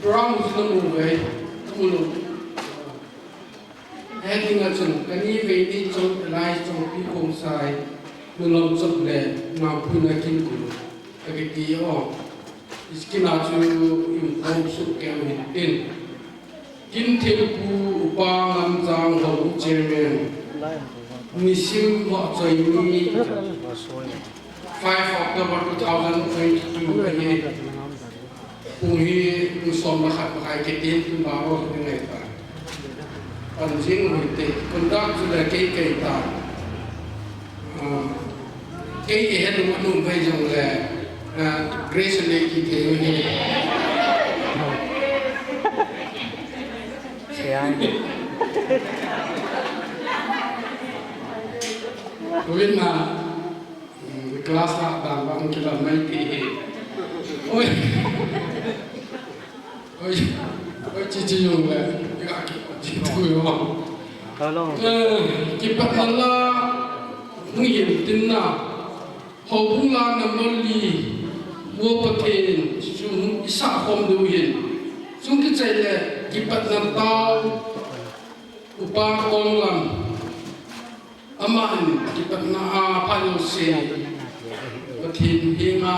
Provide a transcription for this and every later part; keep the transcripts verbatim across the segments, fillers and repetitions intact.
Program chu namu uve, namu lou. Heading a chun, kani veini chun, Elai Chongpi Khongsai, nulom chop le, nampui nakin u, akiti o. Skin a chu, im khom suh keu hin tin. Kin Thilpu Upa Lamjang Houbung Chairman, nisim Vahchoini, five October two thousand twenty-two ahi. Pung hi pung som le khat pakai kiti tin ba ro ni ngai ta. Pan jing hui te, conduct chu le kei kei ta. Ah, kei e het nu nu bai jong le, ah, Grace le ki te hui. Siang. Hui na. Hmm, class lah dan bang kila mai ti hi. Oi. Oi. Oi, chi chi jong le. Ka ki chi tu yo. Hello. Eh, kipatna la. Hung hin tin na. Houbung la number li. Wo Pathen. Sung isa khom du hin. Sung kichai le. Kipatna tao. Upa Konglam. Aman kipatna a pha jouse, Pathen henga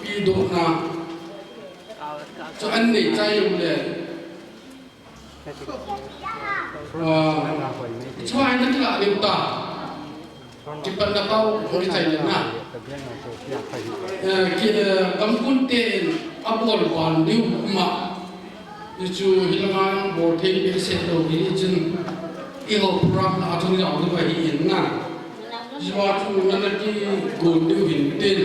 pedohna chu anei chai u le. Ah, chu ahin akilah leu ta. Kipatna tao hung kichai le na. Eh, ki, eh, gamkun ten abol ban diu ma. Hichu hilanga bol thei behseh lou hi chun, eiho program a chun jao diu ahi in na. Hichu a chu nana kigon diu hin tin.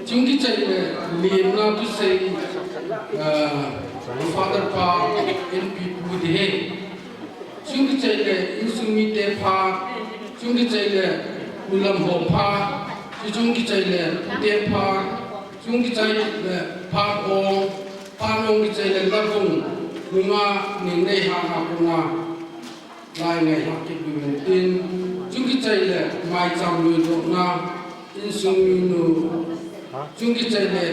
Chung kichai le, lemna thusei, ah, Father pa, N P pu ti he. Chung kichai le, insung mite pha. Chung kichai le, nulam ho pha. Chung kichai le, te pha. Chung kichai le, pha ong. Pha ong kichai le, labung. Nunga, ning nei ha ha kunga. Lai ngai ha kit lu tin. Chung kichai le, maicham lui dohna. Insung minu. Chung kichai le,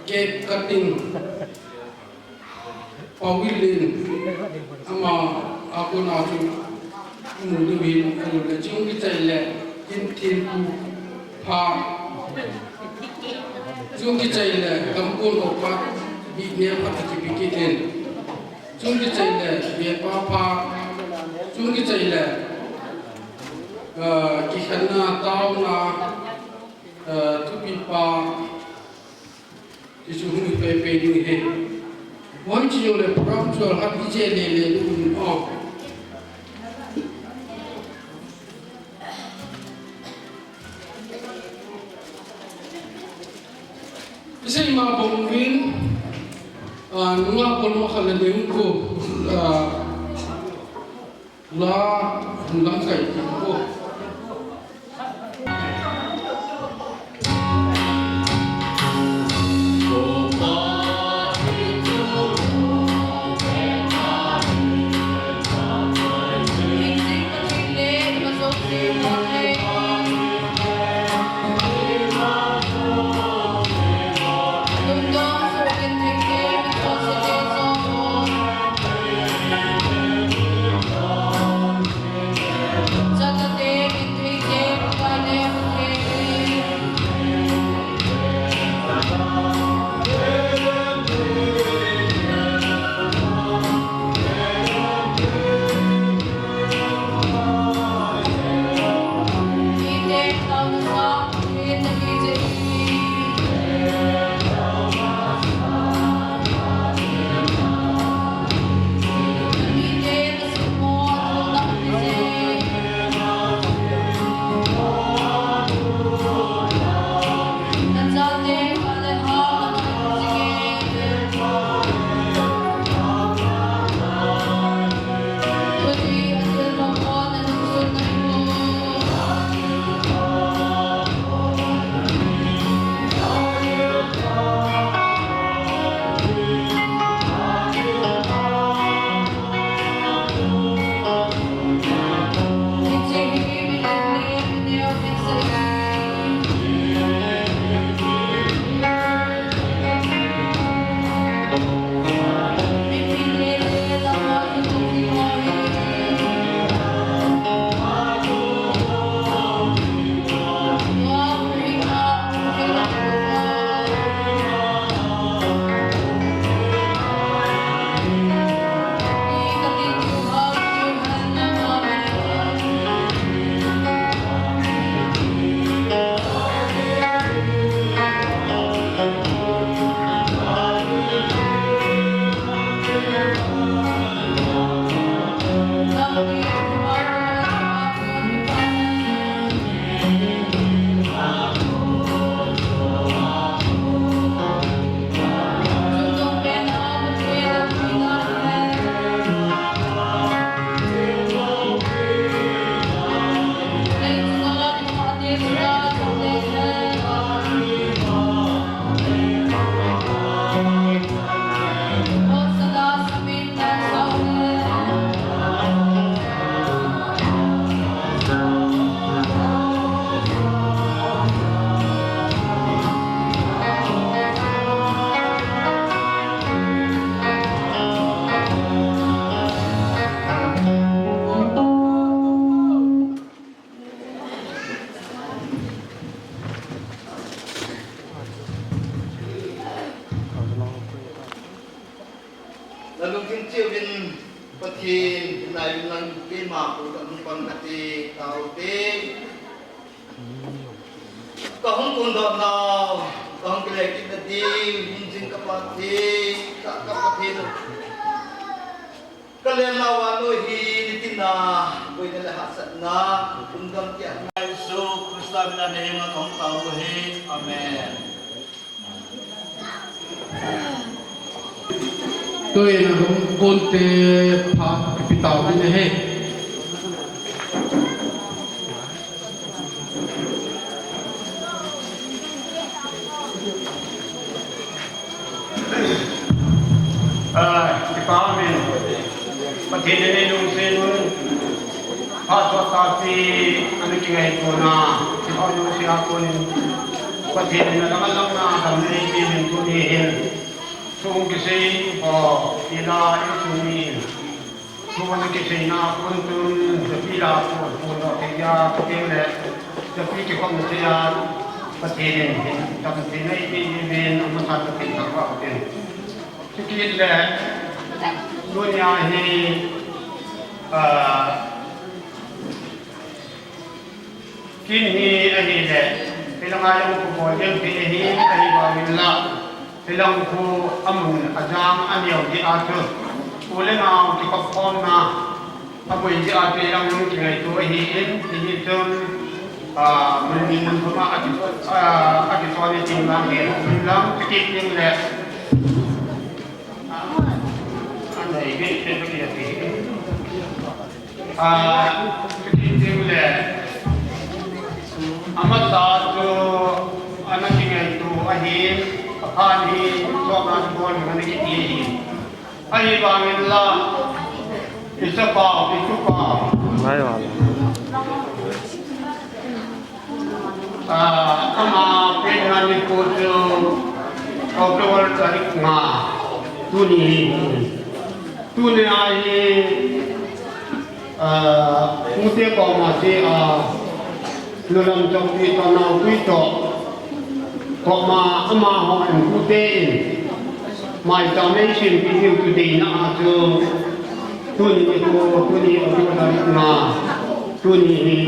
cake cutting. Pawilin, ama a kona chu mu diu hin, alu le chung kichai le, Kin Thilpu pha, chung kichai le, gamkun opa, bi ne pha ta ki bi ki ten, chung kichai le, ye pa pha, chung kichai le, eh, kikhenna taona, eh, thupi pa, Ti chu hung pei pei ding ahi. Hoi chi jong le program chu alhat i che le le ding un o. Isei ma bong vin, ah, nunga polo khat le ding ko, ah, La, lamkai ti ko. Chiuvin Pathen, nai nang keima ko ka hung pang kati tau te. Ka hung kun doh nau, ka hung kile kit na diu, hung jing ka Pathen, ka, ka Pathen. Ka lemna vannoi hi nitina, boina le hahsatna, lungdam kiatna Jesu Christa mina nei henga ka hung tao uve. Amen. Tuin ahung konte phat kipe tau ding ahi. Ah, kipa min. Pathen in eilungset un. Phat chom tah in ana kingaito na. Kipa lungset a konin. Pathen in alang alang a damna eipeh in tuni hin. Thu kisei ho, ila i tuni. Thu ana kiseina a kon chun, japi la kon, kon doh thei a, kei le, japi kikhopna thei a, Pathen in hin, damtheina eipeh uvin, amasan Pathen thangvah uvin. Chukit le, tunia hi, ah, Kin hi ahile, hilang a jong khu bol jeng thei ahi, ahivangin la, hilang khu amun ajang aneo jeh a chu, u le nao kikhop khomna, aboi jeh a chu hilang jong kingaito ahin, hijeh chun, ah, mun ni mun thum a aki, ah, akison atin lang hi, hilang chukit ding le, ah, anei bit pen bit ati. Ah, chukit ding le, amasa chu ana kingaito ahin, aphat hi, chomna chu bol ding ana kiti ahin. Ahivangin la, i chapau, i tupau. Ngai wala. Ah, ama pregnant nikho chu October tarik nga, tuni hi. Tuni a hi, ah, Pute koma che a, nulam chompi toh naopui toh, koma amaho in Pute in, maicham eisempi diu chu deina a chu, tuni nikho, tuni October tarik nga, tuni hi,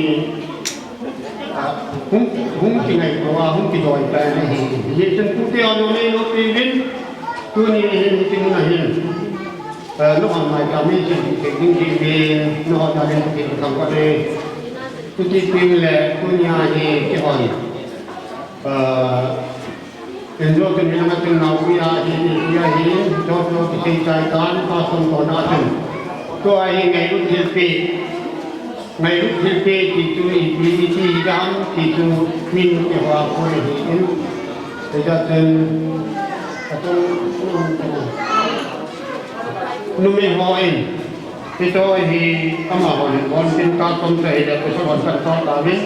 Ah, hung, hung kingaito a, hung kidoi pen ahi. Hijeh chun Pute ho nangho neilopi uvin, tuni hin, hiti mun a hin. Ah, nangho maicham eisempi thei ding ti uvin, nangho dalin Pathen kathangvah e. Chuti teng le, tunia hi kihon. Ah, Injo tuni langa chun naopui ahi, nipui ahi, jojo kisei chai tan, pastor koma chun. Tua hi ngailut thilpeh, ngailut thilpeh ti chu ipi iti ham ti chu min kihou a kon ahin, hijeh chun, achung, numei hon, hiche hi amahon, hon tin ka tom sa hile, pastor hon kan to ta min.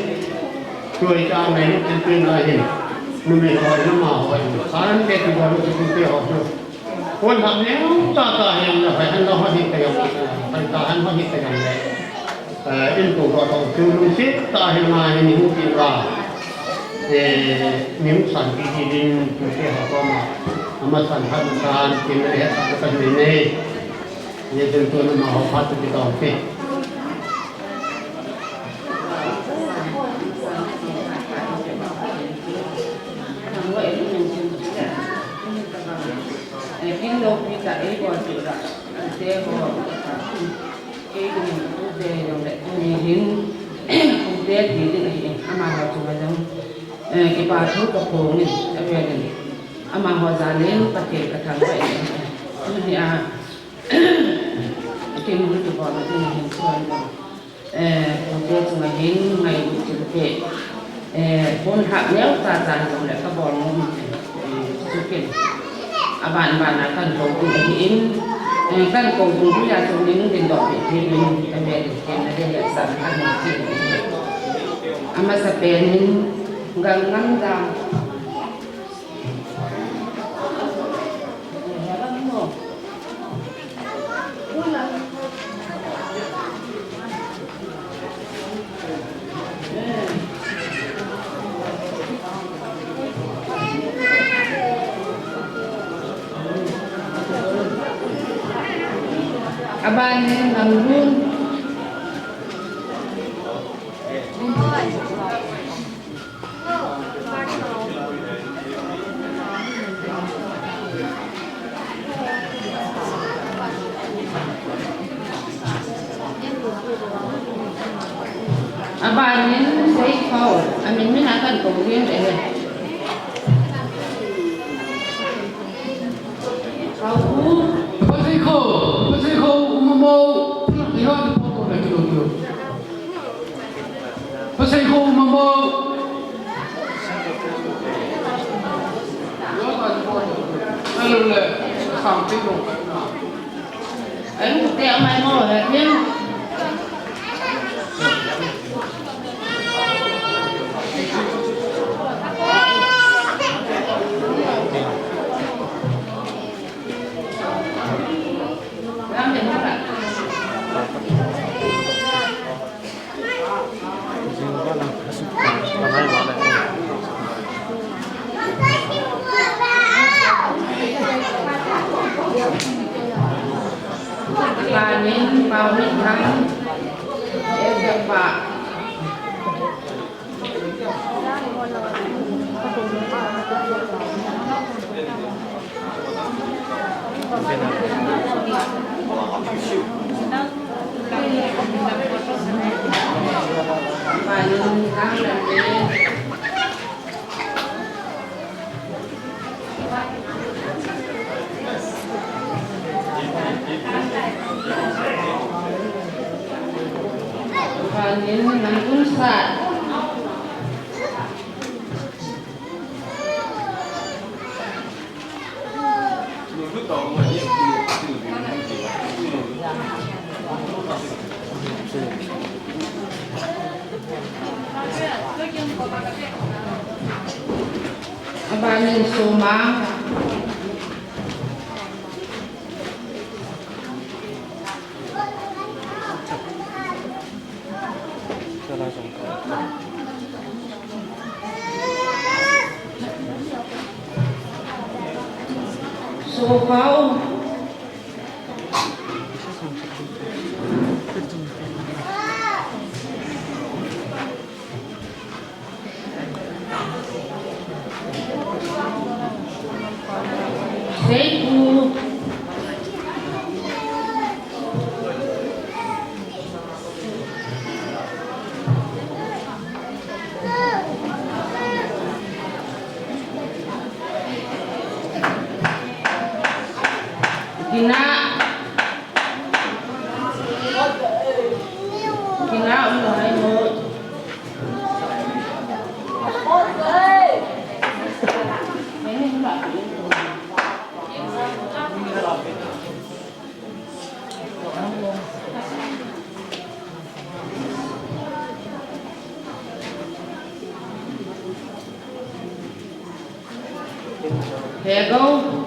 Tua hi cha ngailut thilpeh na hin, numei hon, amaho hin, saran ke ti bol u chu te ho chu. Kon ham neo tah tah hin la, phai han la ho hi ka jong, phai tah han ho hi ka jong le. Eh, in tu ho tu tu lu si tah hin ma hin hu ti la. Eh, mi hung sanpi ti ding, tu te ho koma. Amasan phat san, kin le het sa ka ni ne. Hijeh chun tun amaho phat chu kitong te. Amaho chunga jong, eh, kipa thu kaphong in, avel in. Amaho jal in Pathen kathangvah in, tunia, Kin hung kibol na ding ahin chuan, eh, Pute chunga hin ngailut thilpeh, eh, hun hah neo cha cha hijongle ka bol ngam, eh, chu kin. Aban ban a kan kou ding ahin, eh, kan kou dungjui a chun ning dingdoh peh thei in, ka ve ding ken na ding le san kan nei thei in. Amasapen in, Gangnam Dam. Abanin Lamlun. Abanin Seikho, amin min a kan kou ding e. Kho u. Seikho, Seikho, umamo, pula, iwa, iwa, iwa, iwa. Pasal ko mamo. Alo le, sang ti ko. Ai, te amai mo, he, he. Panin, Paumin Thang, Elder Pa. Abanin Soma. Sopau. Seipu. Gina. Gina, um, no, hai, no. Here you go.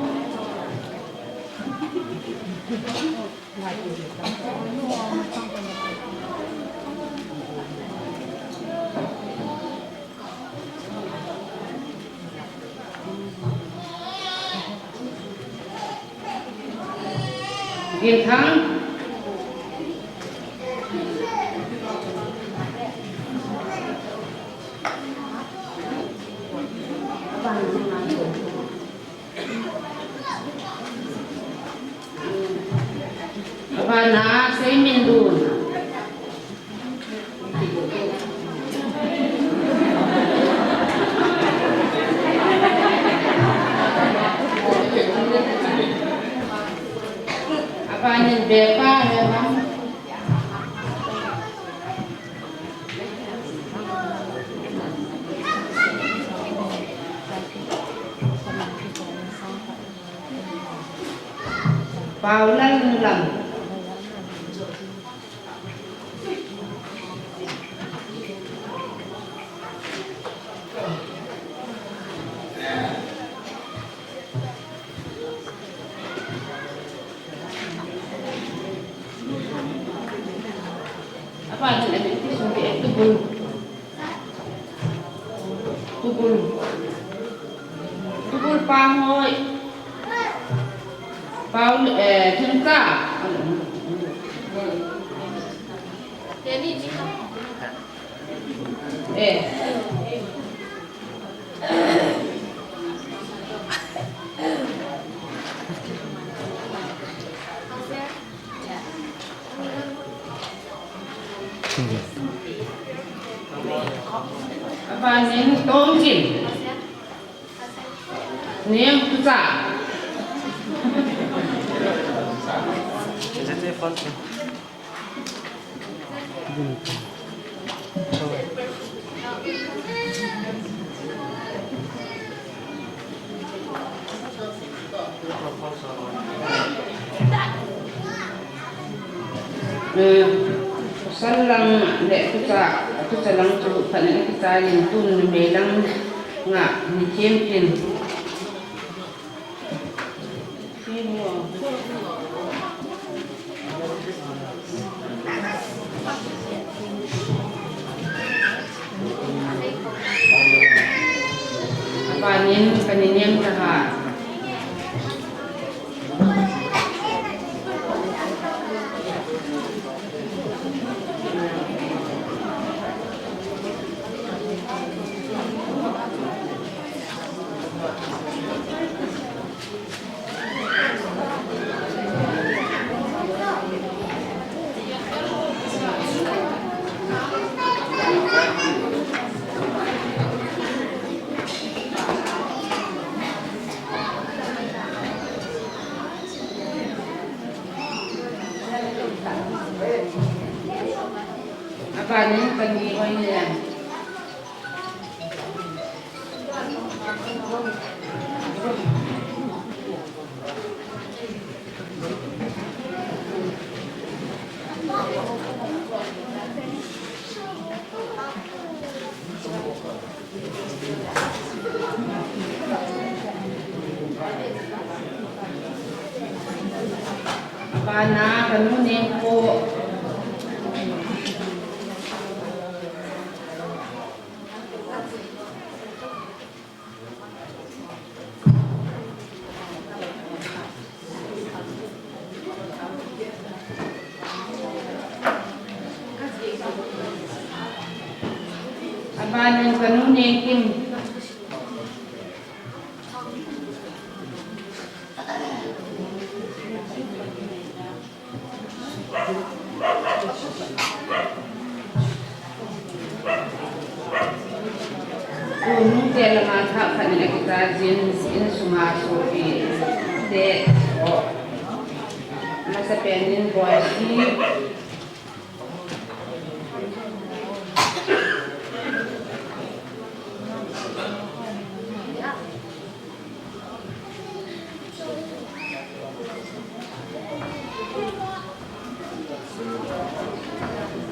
Ginthang. Abana, Seiminlun. Abanin Bepa, Helam. Paula Lunglam. Abanin Tubul. Tubul. Tubul Panghoi. Paul, eh, Junta. Abanin Tongkin. Neng Tucha. Eh, pasal lang le tucha, tucha lang chu phanin akichai in tun numei lang nga ni themkin. Abanin kaninem taha. Abanin pani oi ne. Abana kanu Nengpo. Abanin kanu Nengkim. Tunung te lama thah khat in akichai jin, insunga sopi te, amasapen in Boisi.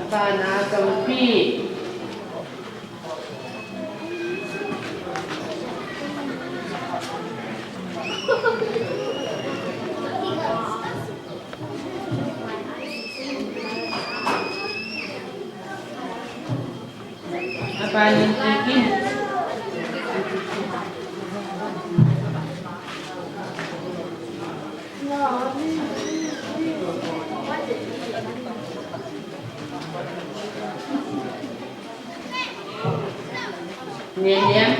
Abana Kampi. Abanin Kikim. Nelian.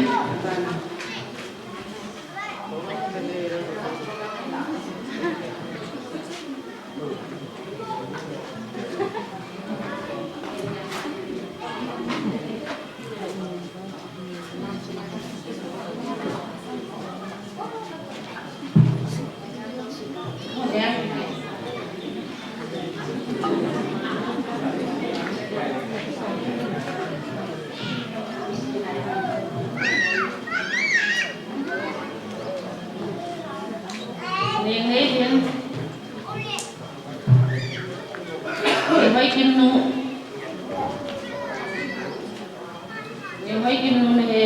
Neng nei ding. Neng hoi kim nu. Neng hoi kim nu na he.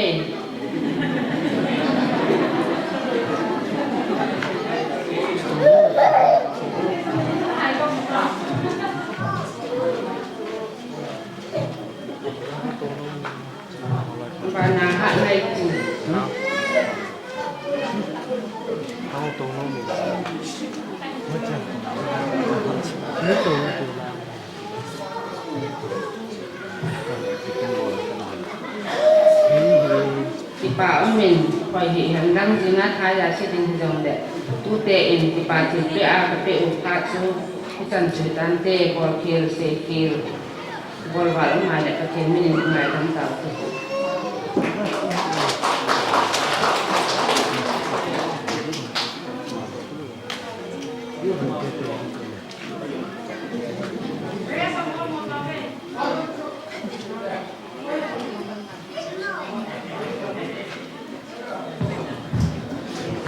Bana ha nai ku. Pa umin, hoi hi hen lang jing a thaja se ding hijongle, tute in kipa thilpeh a kapeh u phat chu, hichan chu tante, bolkhel, seikhel, bolval um a le Pathen min in ngaidam tau te.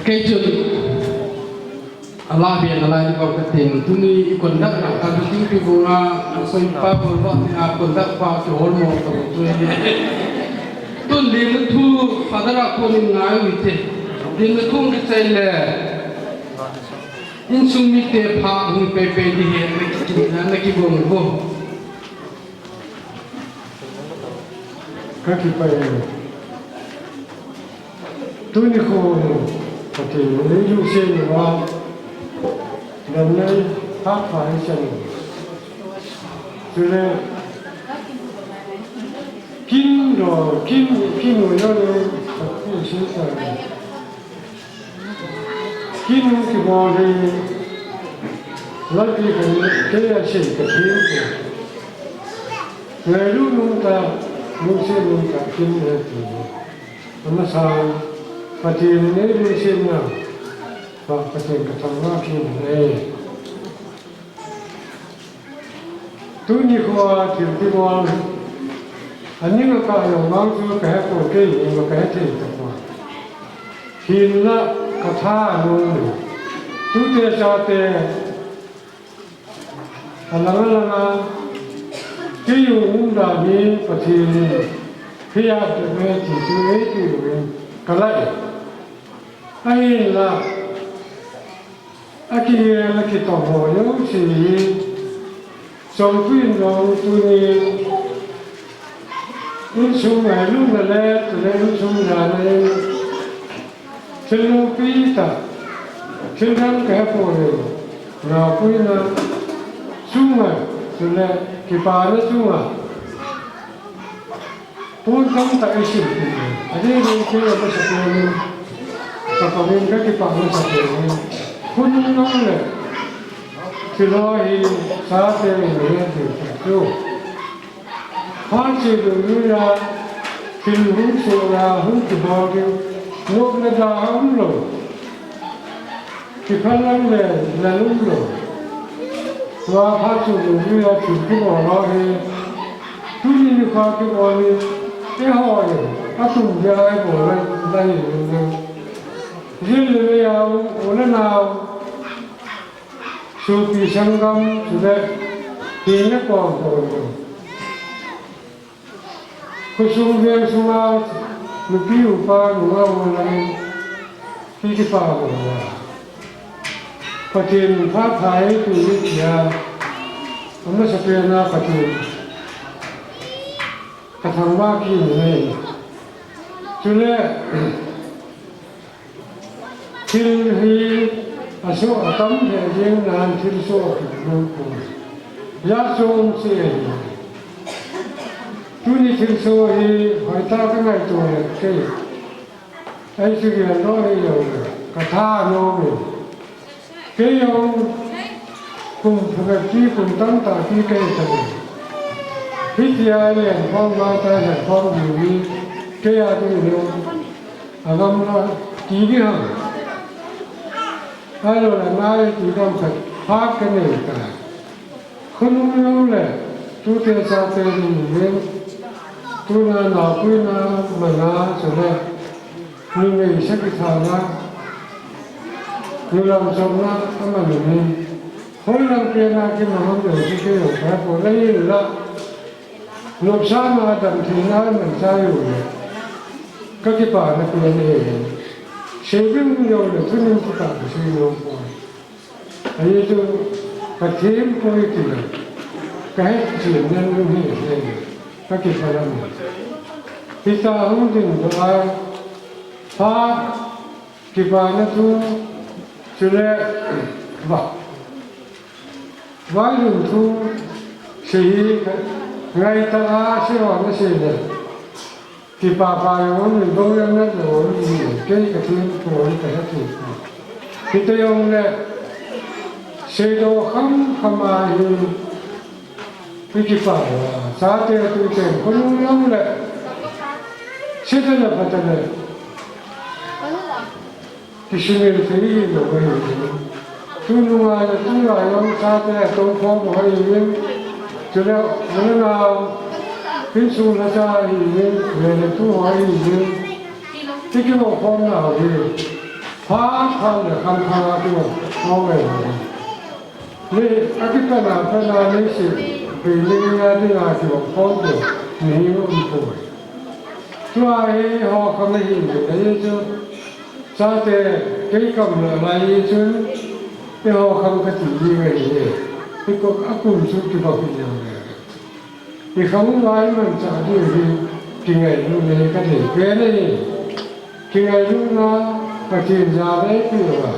Kei chun, ala be na lai ni bang katin, tuni i conduct na ka meeting pi bunga, so i pa bol ba ni a conduct pa ki hol mo ka tu ni. Tun din thu, Father a ko ni ngai u te. Din thu ki chai le. Insung mite pha hung peipei ding ahi, na ki, na, na kibang uvo. Ka kipah e. Tuni kho, Pathen in eilungset uva, damna pha pha eichan u. Chule, kin lo, kin, kin lo lo le, Pathen sei ta. Kin kibol hi, Lalpi khan kei a sei ka thei poi. Ngailu nung tah, lungset nung tah kin ahi ti. Amasan, Pathen in eilungsetna, Pa Pathen ka thangvah kit e. Tuni kho a thil kibol, aning a kah jong vang chu ka he poi, kei hima ka he thei tapoi. Hinla ka thanom e. Tute chate, alang alang a, kei u umdan hi Pathen in, hiya pe me ti chu eiti uvin, ka la e. Ahinla, akigel, akitong ho jouse hi, Chongpui in jong tuni, insung ngailutna le, tule insung jana in, thil loupi tah, thil dang ka he poi, naopuina chunga, tule kipana chunga. Pon tamtah eisim kit e. Adeh deh kei amasapen in, ka pangin ka kipah masapen in, khonung jong le thil ho hi chate in le thil tah chu. Phat cheh dungjuia thil hung soh a hung kibol ding, nop le da aum lou. Kipah lam le, lalum lou. Tua phat cheh dungjuia thil kibol ho hi, tuni nikho kibol hi, eiho in, atum dia eibol lai, lai lou. Jil le mei a, u le nao, sopi sanggam, chule, hina kom kom lou. Khosung veng sunga nupi upa nungah u le nao, kei kipah bou a. Pathen phat pha e tuni tia, amasapen a Pathen ka thangvah kit e. Chule, thil hi asoh atam lheh jeng nan thilsoh akilou poi. Jat chom cheh ahi. Tuni thilsoh hi hoitah ka ngaito le kei. Ei chu gel lou hi jong le ka thanom e. Kei jong kum phabep pi, kum tamtah pi kei tah e. Hitia lenkhom vang ta lenkhom ding hi kei a ding jong agam lou ti ding ham. Ahilou le ngai ti ding khat phat ka nei tai. Khonung jong le tute chate ding hi, tuna naopuina mana chule numei sakhi thana, nulam chomna aman u hi, hoilang pena kimang ham jong chu kei jong ka he poi, ahinla nopsahna damtheina man chai u le, ka kipana pen ahi. Sei ding um jong le thunim kipah kisei nom poi. Ahi chu, ka thempoi ti le, ka hetchen nan lung hi ahi, ka kipah lam. Hitia hung ding doh a, phat kipana thu, chule, va, vailun thu, sei hi, ngaitah a sei ho nasei le. Kipah pha jong um in, dong jong nat jong um in, kei ka thil ko ka he thei. Hiti jong le, seidoh kham kham a hi, i kipah a, chate tu ten, khonung jong le, seidoh le pha ta le. Kisimil thei hilou ahi. Tunung a le tunglai jong chate atong khom u ahi. Chule, muna nau, insung lhacha ahi, le le tu ahi. Ti kihou khom nau hi. Phat phat le khang khang a kihou khom ahi. Ni, akipana pana ni si, building a dinga kihou khom tu, ni um poi. Tua hi ho kham ahi, ahi chu. Chate, kei kam le lai chun, eiho kham kati ding ahi e. Eiho a kum chu kibang hi jeng le. I kham vai manchah ding hi, kingailu le ka dei pen ahi. Kingailuna, Pathen ja le pi va.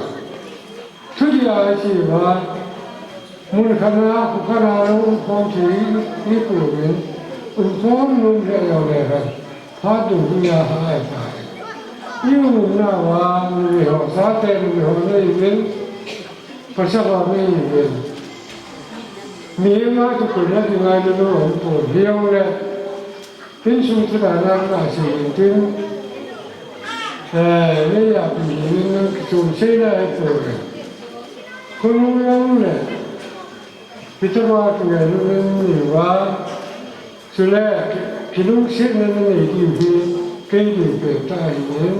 Thudia a chi va. Mun khat a, khu khat a, um khom thei, i pu vin. Um khom nung le jong le khan. Phat dung hi a hai tai. I umna uva, numei ho, chate numei ho nei uvin, pasal ho nei uvin. Mihem a chu koima kingailutna um pon, hijongle, insung chu danang na sei uvin tin, eh, nei a pi uvin nang kichom sei na hi pon. Khonung jong le, hitobang a kingailut nei uva, Chule, ki, kilungsetna nanei diu hi, kei ding pen tah ahin,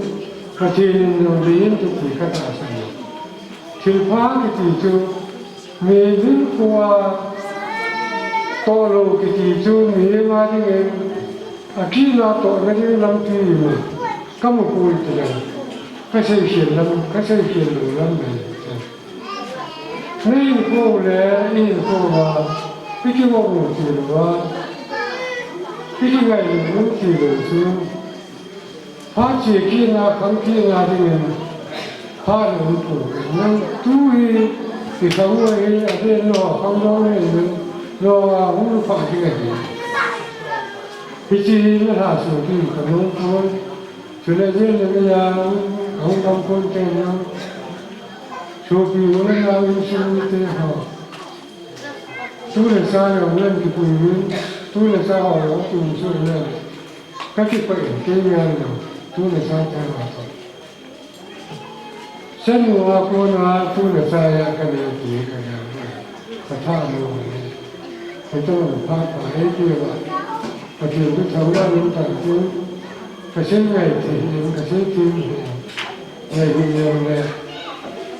Pathen in jong deiyin kiti katahsan e. Thilpha kiti chu, mihem hinkhoa toh lou kiti chu, mihem a dingin, akitna tohna ding lampi hi, kamu poi ti leng, kaseikhel lam, kaseikhel lou lam ahi. Nei hinkho le, i hinkho uva, i kigong u tilou va, i kingailut u tilou chu, phat che kitna, kham kitna dingin, phat um poi. Nang tu hi, i kham u hi, adeh in nangho kham lou nei in, nangho a hung pha ding ahi. Hiche hi nalhahsam ding kanom pon. Chule jing le jang, ahung gam kon te jang. Sopi u le nao insung mite ho. Tu le sa jong nang kipui uvin, tu le sa ho jong kium suh le. Kakipah in kei ngai jong, tu le sa te ho. Sanu a kona tu le sa a kanei ti ka ja. Ka tha lou le. Ka tha lou phat pha e ti va. Pathen thu thangvah in tan tin. Ka sei ngai thei in, ka sei thei in. Ngai hi jong le.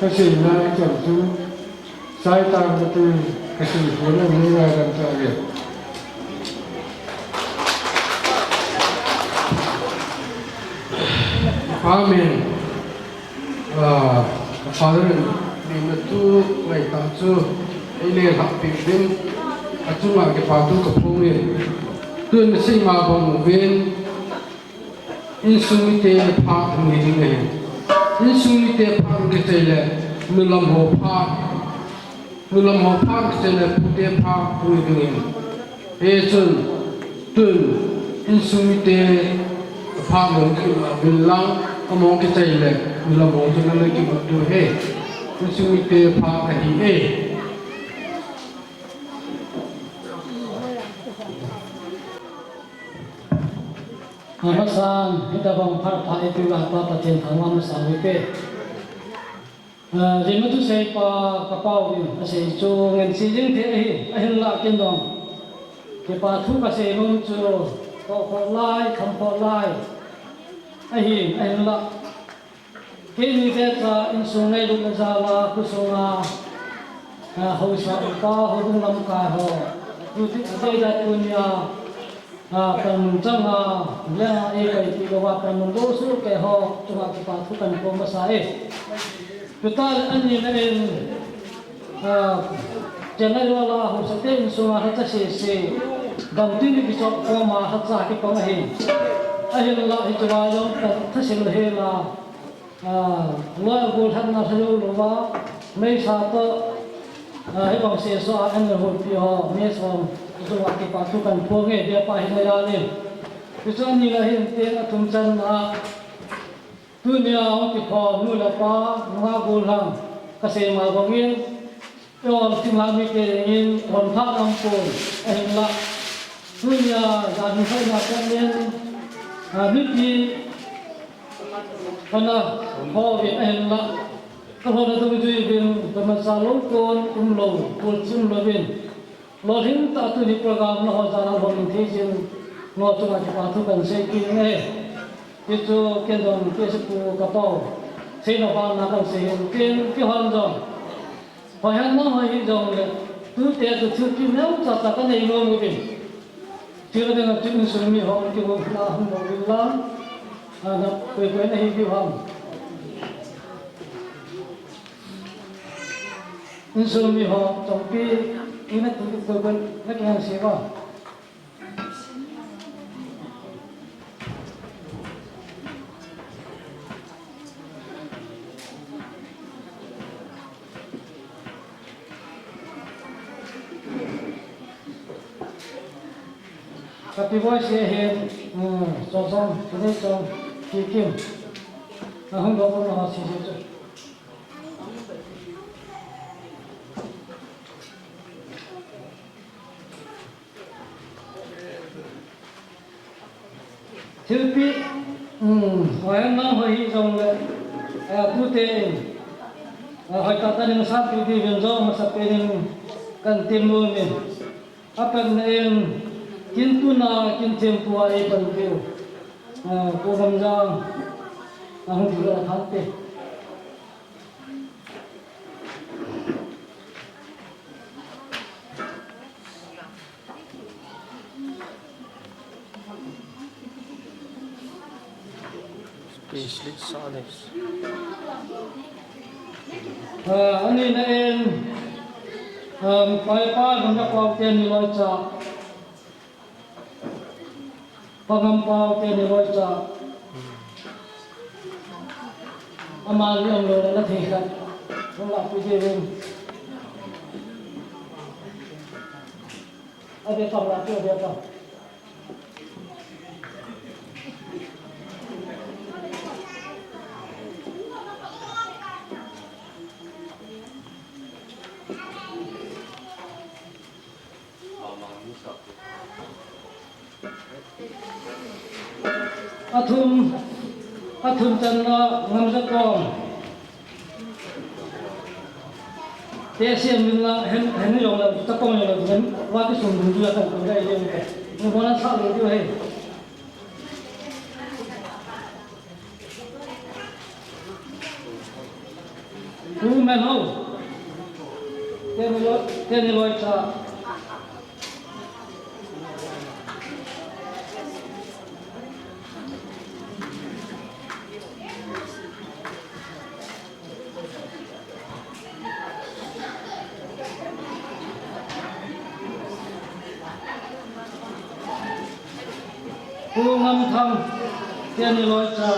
Ka sei nai chan chu. Sai tang ka tin, ka sei thei in, nei ngai dan ta le. Amen. Ah, Father in, mi na tu ngai ta chu, ei le lhah pi uvin, achunga kipa thu kaphong e. Tun na sei ma bang uvin, insung mite phat hung hi ding ahi. Insung mite phat hung kichai le, nulam ho phat. Nulam ho phat kichai le, pute phat hung hi ding ahi. Hichun, tun, insung mite phat hung kichai le, nulam ho chu nana kimu diu ahi. Insung mite phat ahi e. Amasan, hitabang phat pha eipeuva Pa Pathen thangvah masa uhite. Ah, Limna thusei pa ka pau in, asei chu ngen sei jing thei ahi, ahinlah ken jong. Kipa thu kasei nom chu, tohkhoh lai, khamkhoh lai. Ahi, ahinlah. Keini vecha insung ngailutna jal a, khosunga, ah, haosa upa, houbung lamkai ho. Tuti, tuti tunia, ah, panmun changa, lenga eipai ti louva, panmun bou sohkei ho, chunga kipa thu kahin phong masa e. Tuta le anina in, ah, Chennai lala haosate insunga lhacha sese, gamtin kichop koma lhacha kipang ahi. Ahinlah hichea jong pan thasil hela, Ah, loi a golhatna lha jou louva, meisa toh, ah, hibang seso a an le houpi ho, mess ho, chunga kipa thu kahin phong e, dia pa hin a jal in. Hichu ani la hin tin, athum channa, tunia hung kiphong nu le pa, nunga gollhang, kasei ma bangin, eiho thinglhang mite dingin, hon pha ngam pon, ahinla. Tunia, jan hung khat na pon in, a, mipi, Kana hou vin ahinla, ka hou na dungjuiyin, ka masa lou kon umlou, kul chim louvin. Lolhing tah tuni program nangho jal a houin thei jin, nangho chunga kipa thu kahin sei kit e. Hichu ken jong, kei sepu ka pau. Seina vang na kahin sei hin, ken kihon jong. Hoihen nang hoi hijongle, tute chu thilpeh neocha cha kanei nom uvin. Thil ding a chu insung mi ho kihou na hung lou uvin lang. Ana koi koi nahi diu ham. Insung mi ho chompi ina tu koi koi na kihan se ba. Ka pi boy se he, um, so so, so so, ki kim. Na hung do ko na si si. Thilpeh, um, hoihen nang hoi hijongle, eh, tute in, eh, hoitah tah in sap pi diuvin jong masapen in kahin temnom in. Apatna in, kin tuna, kin thempu a eipan piu, eh, Pu Ngamjang, ahung thilha thante. Spiritually challenged. Ah, ani na in, um, pai pa, gam na pau te ni loi cha. Pangam pau te ni loi cha. Ama ni ang lo na thei khat. Hung la pi de ring. A de pang la pi a de pang. Athum, athum channa Ngamjatong. Te siam min la, hen, hen jong la, ta kong jong la, hen, wa ki sum dun ju la kan kong dai le. Ni bona sa lo ju he. Pu Menho. Te ni loi, te ni loi cha. Pu Ngamthang, te ni loi cha.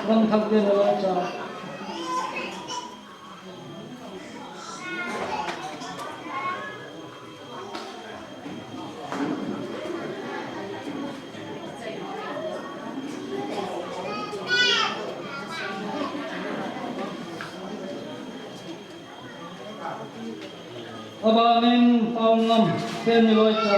Ngamthang te ni loi cha. Abanin Paongam, te ni loi cha.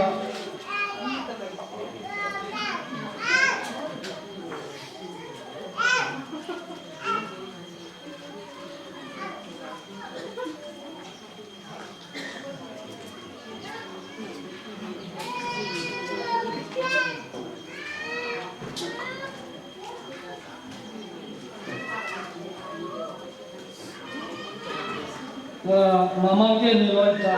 Aa, mama te ni loi cha.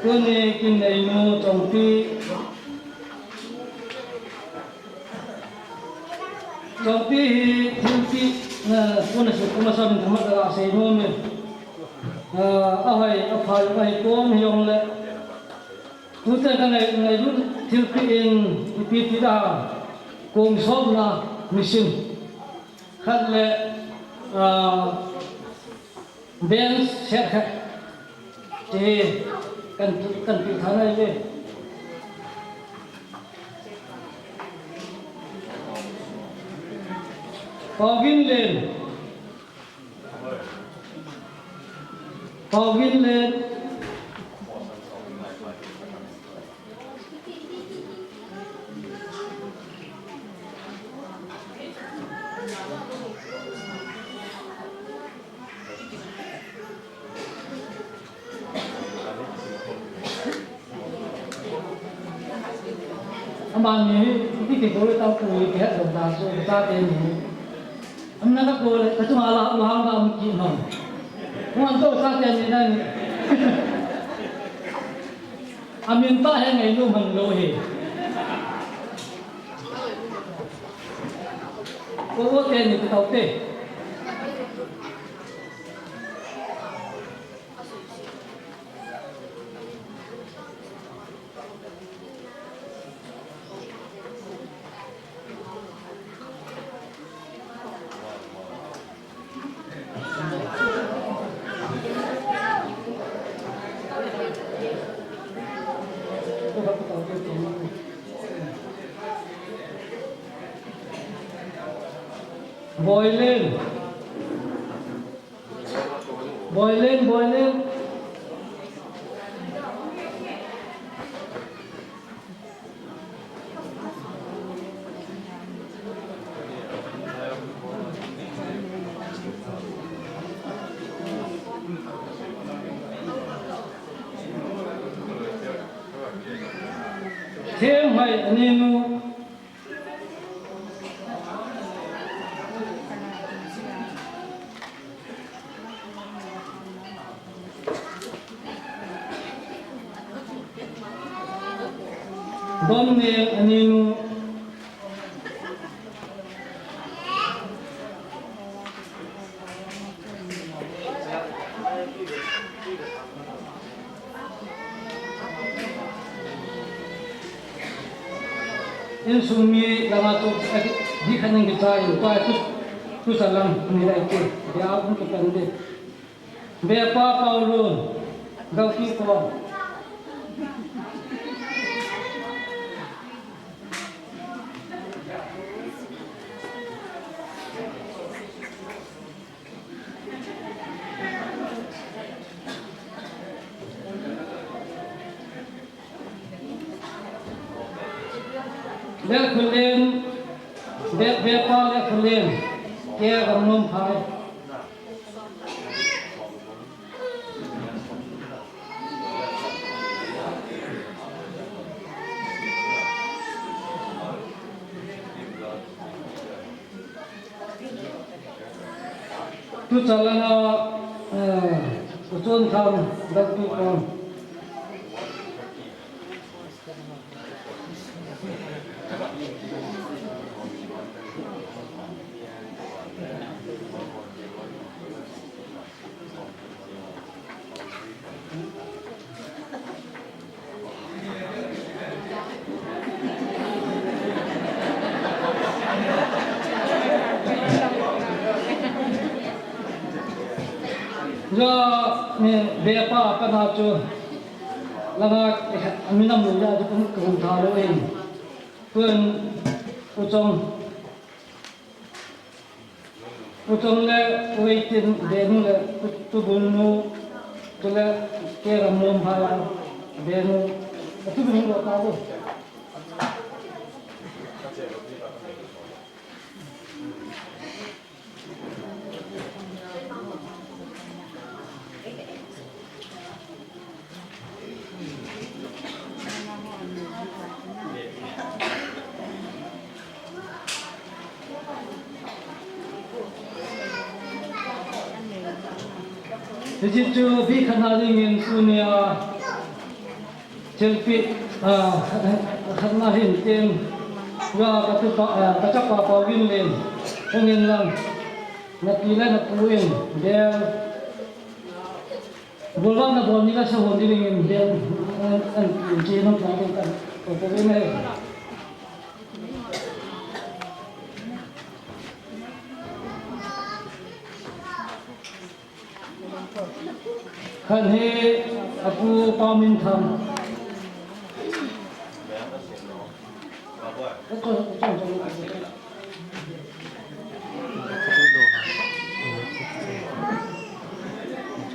Tuni kin neinu Chongpi, Kangpi hi thilpi, eh, puna si, puna sa min thamat la sei nom e. Eh, ahoi, aphai, ahoi pon hi jong le. Tute ka ngai, ngailut thilpi in ipi ti da kong sopna machine. Khat le, ah, bench set khat. Ti kan, kan pi tha nai ve. Pauvin Len. Pauvin Len. Amani, iti ko ta ko ke ha da so ta te ni. Amna ka ko le, ka chunga la, la hang da mu ki ma. Mo an to sa te ni na ni. Amin ta he ngai lu man lo he. Ko wo te ni ko te. Boiling. Boiling, boiling. Themhai aninu. Domneng aninu. Insung mi langa tu, eh, di khaning kichai, tu, tu, tu salang ni lai tu, dia pun kita ni. Bepa Paulun, Gauki Pon. Lekhulen, Be-, Bepa Lekhulen, K. Gamnomphai. Tu chalanga, eh, Kuchon Tham, Gauki Pon. Ja, mi Bepa kana chu langa, eh, minam lo ja chu kun, kun tha lo in. Kun, Kuchon. Kuchon le, Kuwaitin, Benu le, Ku-, Tubulnu, tule, K. Gamnomphai, Benu, Tubulnu lo ta lo. Hiche chu bikhatna dingin tunia thilpeh, ah, khatna hin tin, ka, ka tupa, ah, ka chapa Pauvin Len. Hung in lang, na pi le na pu in, bel, bol vang na bol ni la sa hon ding in, bel, an, an, an, chi nong ka ding kan, ko ko ne. Khat hi a pu Pau Min Tham.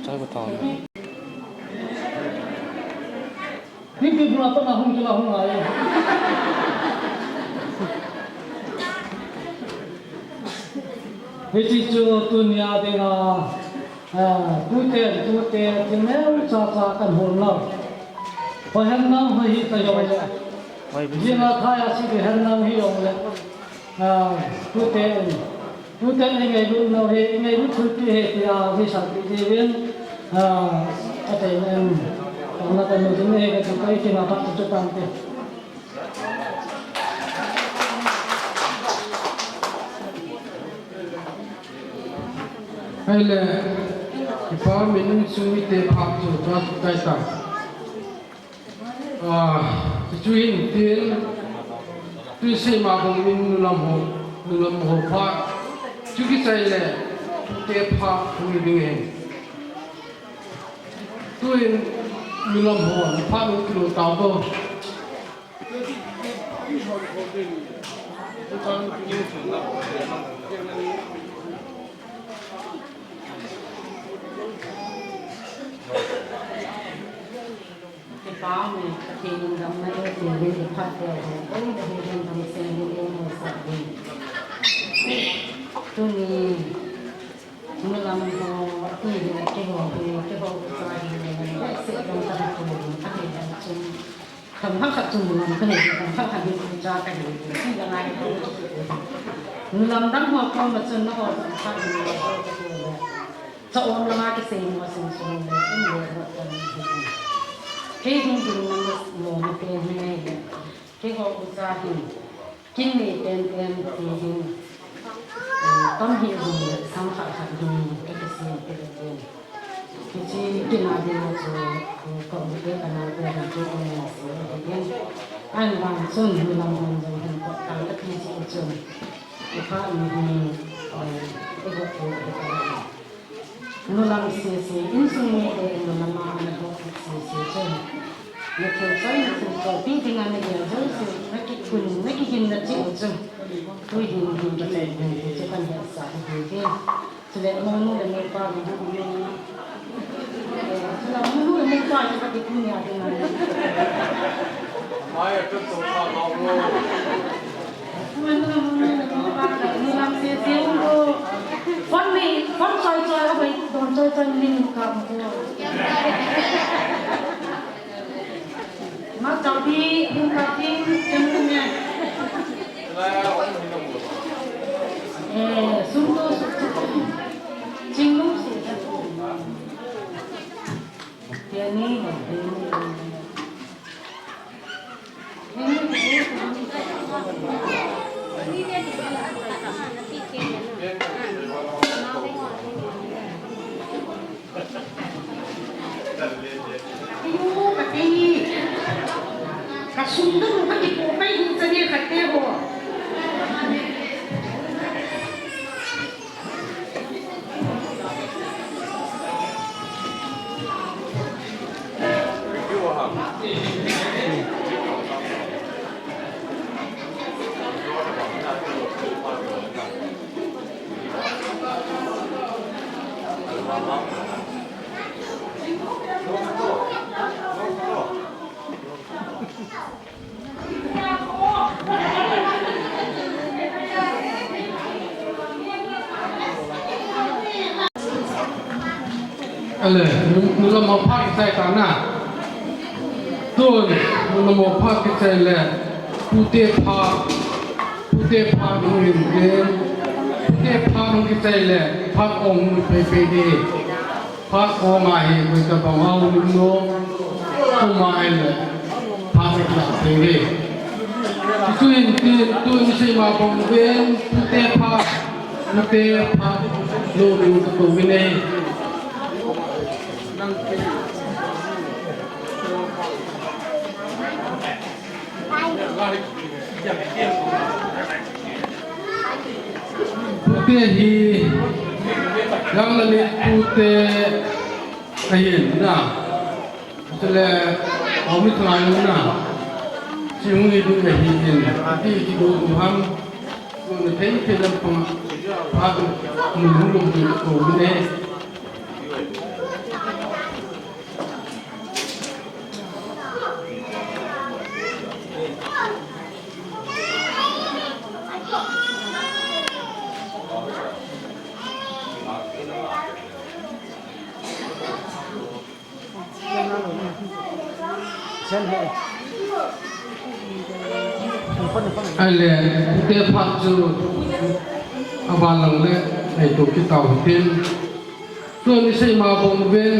Chai ko tao. Hipi bula pa na hung kila hung ai. Hichi chu tunia dinga, ah, tute, tute, ti neu cha cha kan hol nau. Pa hen nang ho hi ta yong le. Dinga thaya si ti hen nang hi yong le. Ah, tute, tute ei ngailut nau hi, ngailut thulpi hi tia, hi sa ti ti vin, ah, a te nen, tong na kan nu tin hi ka tu kai ki ma pa tu tu pan te. Ahile, i pa min sung mite pha chu, chu kai ta. Ah, chu hin tin, tui sei ma bang min nulam ho, nulam ho pha, chu kichai le, tute pha, hung ding hen. Tuin nulam ho, pha nu kilo tao bo. Kipa me, Pathen in damna e, Pathen in phatna e, oi, Pathen in damsel in e, mo sa in. Tuni, nulam ho, ti hi, keiho hi, keiho ucha hi, se dong ta ko, a hi dong chun. Themkhat khat chu nulam kahi, themkhat khat hi ucha kahi, ti la ngai ko. Nulam dang ho koma chun nangho themkhat hi nulam ho kahi. Cha-om langa kisei mo sung sung le, um le, mo kan hi. Kei hung ding na mo, mo na pe hi ngai le. Keiho ucha hi. Kin nei pen pen ti hin, eh, tam hi jong le sang khat khat hin ka kisem peh peh. Hiche kin a ding a chu, eh, ka u te ka nao te hin chu ka nei se hin. Ahin vang chun nulam hon jong hin kot kal kati chu chun. Ipha in hin, eh, i got u hi ka. Nulam sese, insung mite nulam a ana hot sese chun. Na thil choi, na thil choi, pi dinga na gel jouse, na kikun, na kigin na cheh u chu. Tui hin hin ka choi hin chu kan hetsah u hi. Chule monu le mopa hi hin. Eh, chule monu le mopa hi ka kikun ya dinga. Mai a tu tu ka lo. Phone ni, phone choi choi, a bai don choi choi ni ka ko. Ma chau di, ni ka di, ken ni. Eh, sum to su. Ching lu si. Tia ni, ni. Ayo, kati. Kasum tu ka ipo kai hin sa ni kati ho. Ale, nu, nulam mo pha kichai ta na. Tun, nulam mo pha kichai le, pute pha, pute pha nu hin de, pute pha nu kichai le, pha kong nu pe pe de. Pha kong a hi, koi ta bang a u lim no, kuma ai le, pha me la pe de. Tuin, tuin, tuin sei ma bang ven, pute pha, Pute phat lou ding kakou vin e. Pute hi, Ranglallen pute ahin na. Chule, aum mi thangai na. Chi hung hi ding ahi in. Ati kigo tu ham. Ko na thei thei lam pang. Phat lou ding kakou vin e. Ahile, pute phat chu aban lang le, nei to kit tau tin. Tuni seima bang uvin,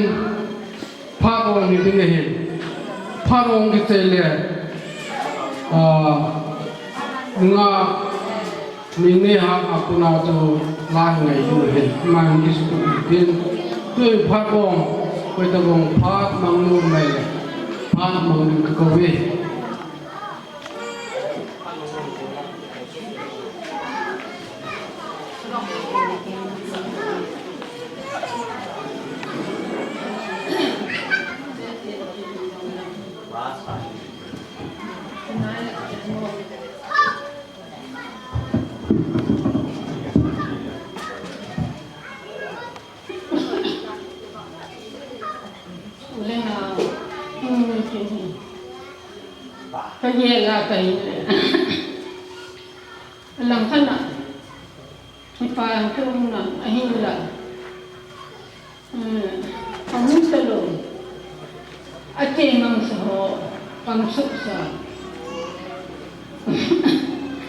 phat ong hi ding ahi. Phat ong kichai le, ah, nga, mi neiha a kona chu la ngai ding ahi. Aman kisutup tin. Tui phat ong, koi tabang phat mang nom mai le, phat mang ding kakou e. Ulena, um, kini. Kagel a kahi. Langkhat na. Kipah tum na, ahinla. Hmm, amu talou. Ate mang sa ho, pang suk sa.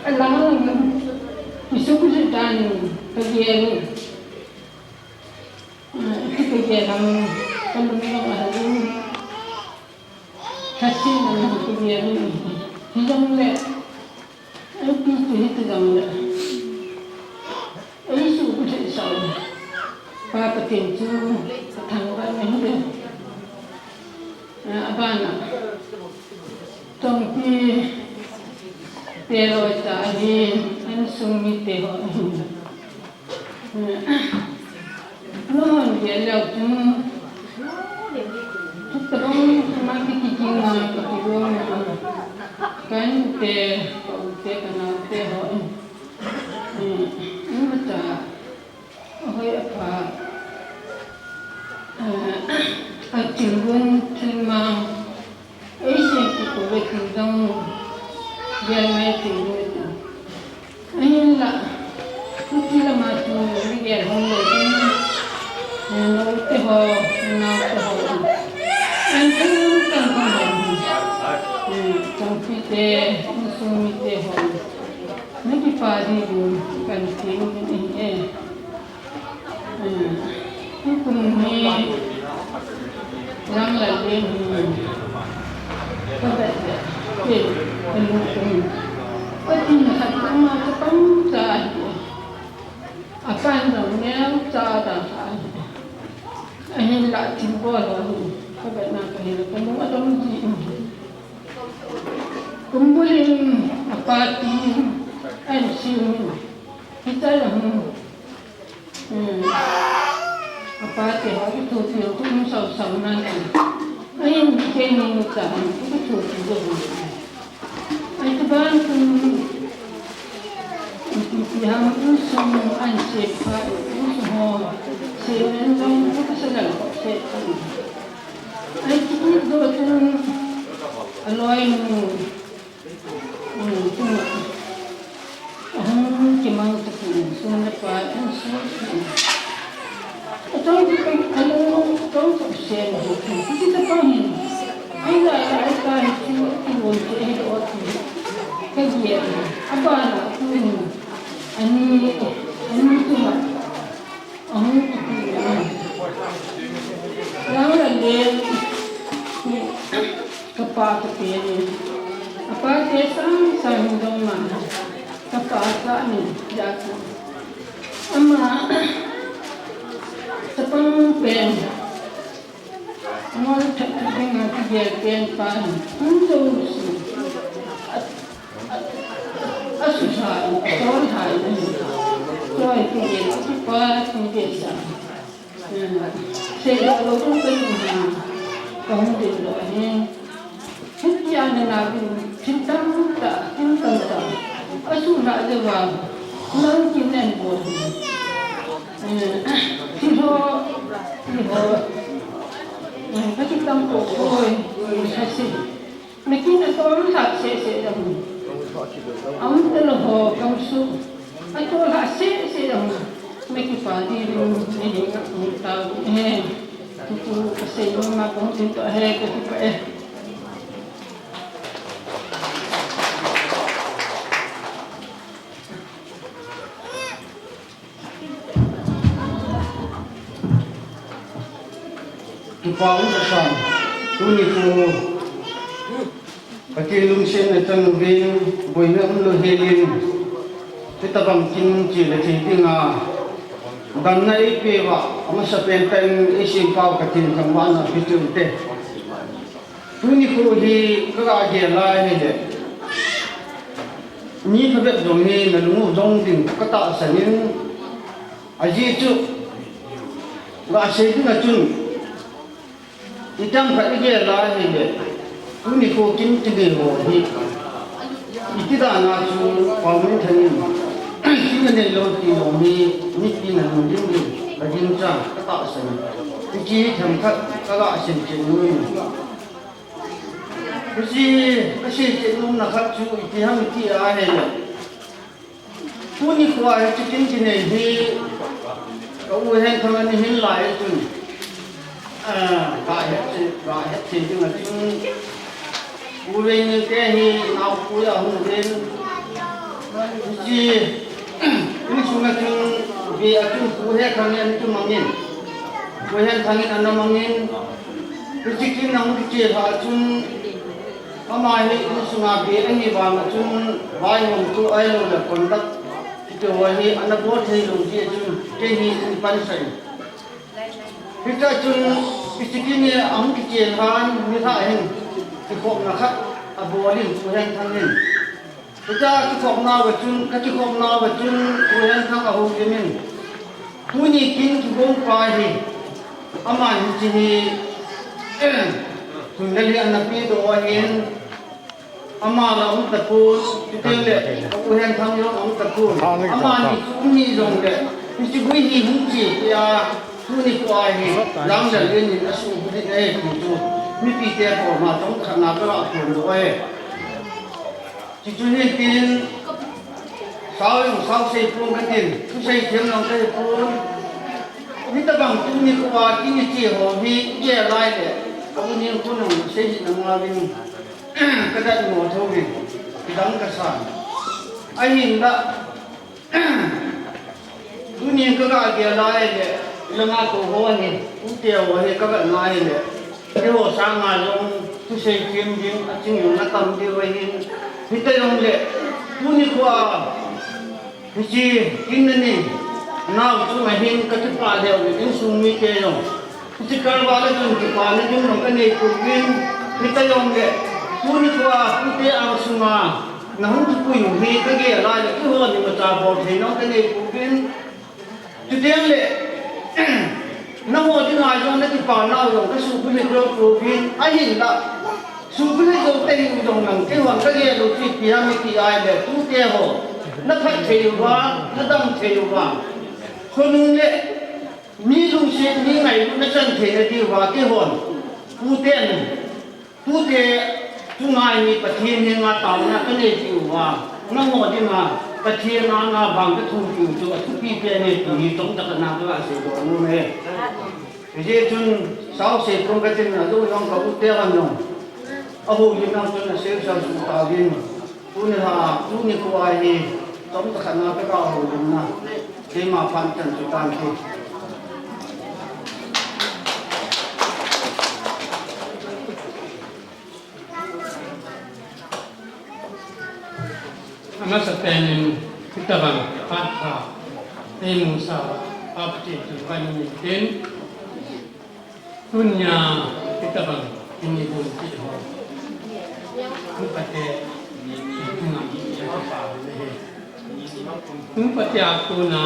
Alang lang, isuk suk tani, kagel. Hmm, kagel lang, kalung lang ahalung. Kasi na kagel. Hilang le. Ei pi chu hiti jong le, ei su ku thei sau. Pa Pathen chu ka thangvah na hi le. A, abana, Tongpi te loi ta ahin, insung mite ho ahin. Nahon gel leu chun, chutabang ma kiki kinga kaki lou na, ka inte, ka ute, ka naote ho in, eh, imacha ahoi apha, eh, athilgon thilmang, eisei kikoi ve thil jong gel ngai thei lou. Ahinla, hiche lama chu gel hung lou ding, naote ho, nanaote ho, an thum kan thum ho, Tongpi te, insung mite ho, nakipah ding in kan ti uvin ahi e. Hmm. Tukum hi, Ranglallen hi, ka vet le, ka lungthim, ka tin khat ama chapang cha ahi. Apan jong neocha tah ahi. Ahinla thilbol ho hi, ka vetna kahi le, ka lung adong ji in. Kumbul in, apa ti, ahin sim in. Hitia hung Hmm. Apa te ho, kithopi ho, kum sau sau nan ti. Ahin, keini cha, kithopi ho. Ahi, chuban kum, ipi ham, insung an sep pha, insung ho, sep len jong, kasa lal ho, sep pha. Ahi, kiti do chun, aloi nu, Hmm, chun, ahung kimang takin, sum le pai, insung, atong ki pen, alung, atong ki sen, ki ta pa hin. Ai la, ai ta hi, ki, ki won ki, ai do ki. Ka ye, abana, ku, ani, ani tu ma. Ahung kipe in. Ranglallen, kapa kapa in. Apa te sang sang dong ma. Kapa sa ni, ja sa. Ken pa hin, hung jo si. A, a, a su sa, a sol ha, a su sa. Toi, tu ye, tu pa, tu ye sa. Hmm. Se lo lo tu pe ni ha. Ka hung de lo ni. Hitia na na bin, tin tam ta, tin tam ta. A su sa le wa. Nang kin nen bo. Hmm. Ti ho, ti ho. Hmm. Ka ti tam ko ko. Sa si. Mekin a tol lhah seh seh jong. Aum talo ho kamsu. A tol lhah seh seh jong. Meki pa di rin, ni hi nga kum tau. Eh. Tutu kasei lo ma kong tin to he kati pa eh. Kipa um kasan, tuni khu Pathen lungsetna chang uvin, boina um lou helin, hitabang kin chele thei dinga, damna eipeuva, amasapen tah in eisempau Pathen thangvahna peh uvin te. Tuni khu hi kaga gel lai hile, mi phabep jong hi nalung u jong ding katahsan in, ajeh chu, gasei dinga chun, itam khat igel lai hile, tuni khu kin kinei ho hi, iti dan a chu Paominthang in, kin anei lou ti ho hi, mipi nalung ding ding, kaginchat, katahsan in, iti themkhat kaga sei chet nom in. Hiche, kasei chet nomna khat chu iti ham iti ahile, tuni khu a hiche kin kinei hi, ka u Henthang ana hin lai chun, ah, gahet thei, gahet thei dinga chun, u Veinil te hi naopui ahung uvin, hiche, insunga chun, ve a chun u Henthang in ana kimangin, u Henthang in ana mangin, hiche kin ahung kichel lhah chun, ama hi insunga ve ahi vanga chun, vaihomtu ahiloule conduct, hiti ho hi ana bol thei lou jeh chun, kei hi eipansah in. Hitia chun, hiche kin hi ahung kichel lhan, nilhah hin, kikhopna khat abol in, u Henthang in. Hitia kikhopnauva chun, kakikhopnauva chun, u Henthang ahung kimin. Tuni kin kigong pa hi, aman hiche hi, thunlel hi ana pedoh ahin, ama la um tapon, chuteng le, u Henthang jong um tapon. Amani chu um hih jongle, hiche gui hi hung che tia, tuni khu a hi, Langjal in in asuhbulhit ahi ti chu, mipite koma chomkhat na kaga phondoh ahi. Chuchu hitin, sao jong sao sei pon katin, thusei them jong kahi pon. Hitabang tuni khu a kin iche ho hi, igel lai le, ka u Ningkhun in seijin angauvin, kadatmo thouvin, kidang kasan. Ahinla, tunin kaga gel lai le, ilanga tou ho hi, ute ho hi kaga ngai le, keiho sanga jong thusei them ding, aching jong atam diu ahin, hita jongle, tuni khu a, hiche kin nanei nau chunga hin kakipah lheh uvin, insung mite jong. Hiche karval a chun kipana ding jong kanei pouvin, hita jongle, tuni khu a pute angsunga nahung kipui u hi kagel lai le, keihon imacha bol thei nau kanei pouvin. Chuteng le, nangho dinga jong nakipanau jong kasuhbulhit lou pouvin, ahinla, suhbulhit jou tahih u jong nang keihon kagel u chu ipi ham iti ahile, tute ho, naphat thei uva, nadam thei uva, khonung le, mi lungset, mi ngailutna chan theina diuva, keihon, puten, pute, chunga hi Pathen henga taona kanei diuva, nangho dinga, Pathen anga vang kathum piu chu athupi pen ahi ti hi chomcha kana kaga seidoh nom e. Hijeh chun, sao sei pon katin, ajou jong ka u te van jong, ahoulimna chun asei sa su tauvin. Tuni a, tuni khu a hi, chomcha khat na kaga houlimna, keima phat chan chu tante. Amasapen in, hitabang phat pha eimusah u, phat pha chu kahin tin. Tunia hitabang Ni dun ti ho. Hung pate, ni tunga ni pa le he. Hung pate a tuna,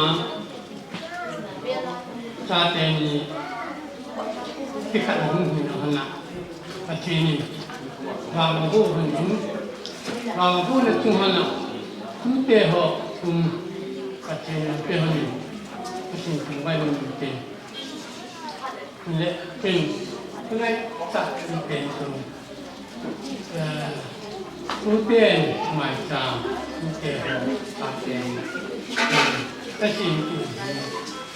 chate ni, ti khat hung hin a hana. Pathen in, vang bu hin hin. Vang bu na chung hana. Tute ho, um, Pathen na pe hon. Pathen tung vai mun te. Le, pin, tunai, sa, pin, tu. Eh, uten, mai, sa, uten, sa, uten. Eh, kasi, tu,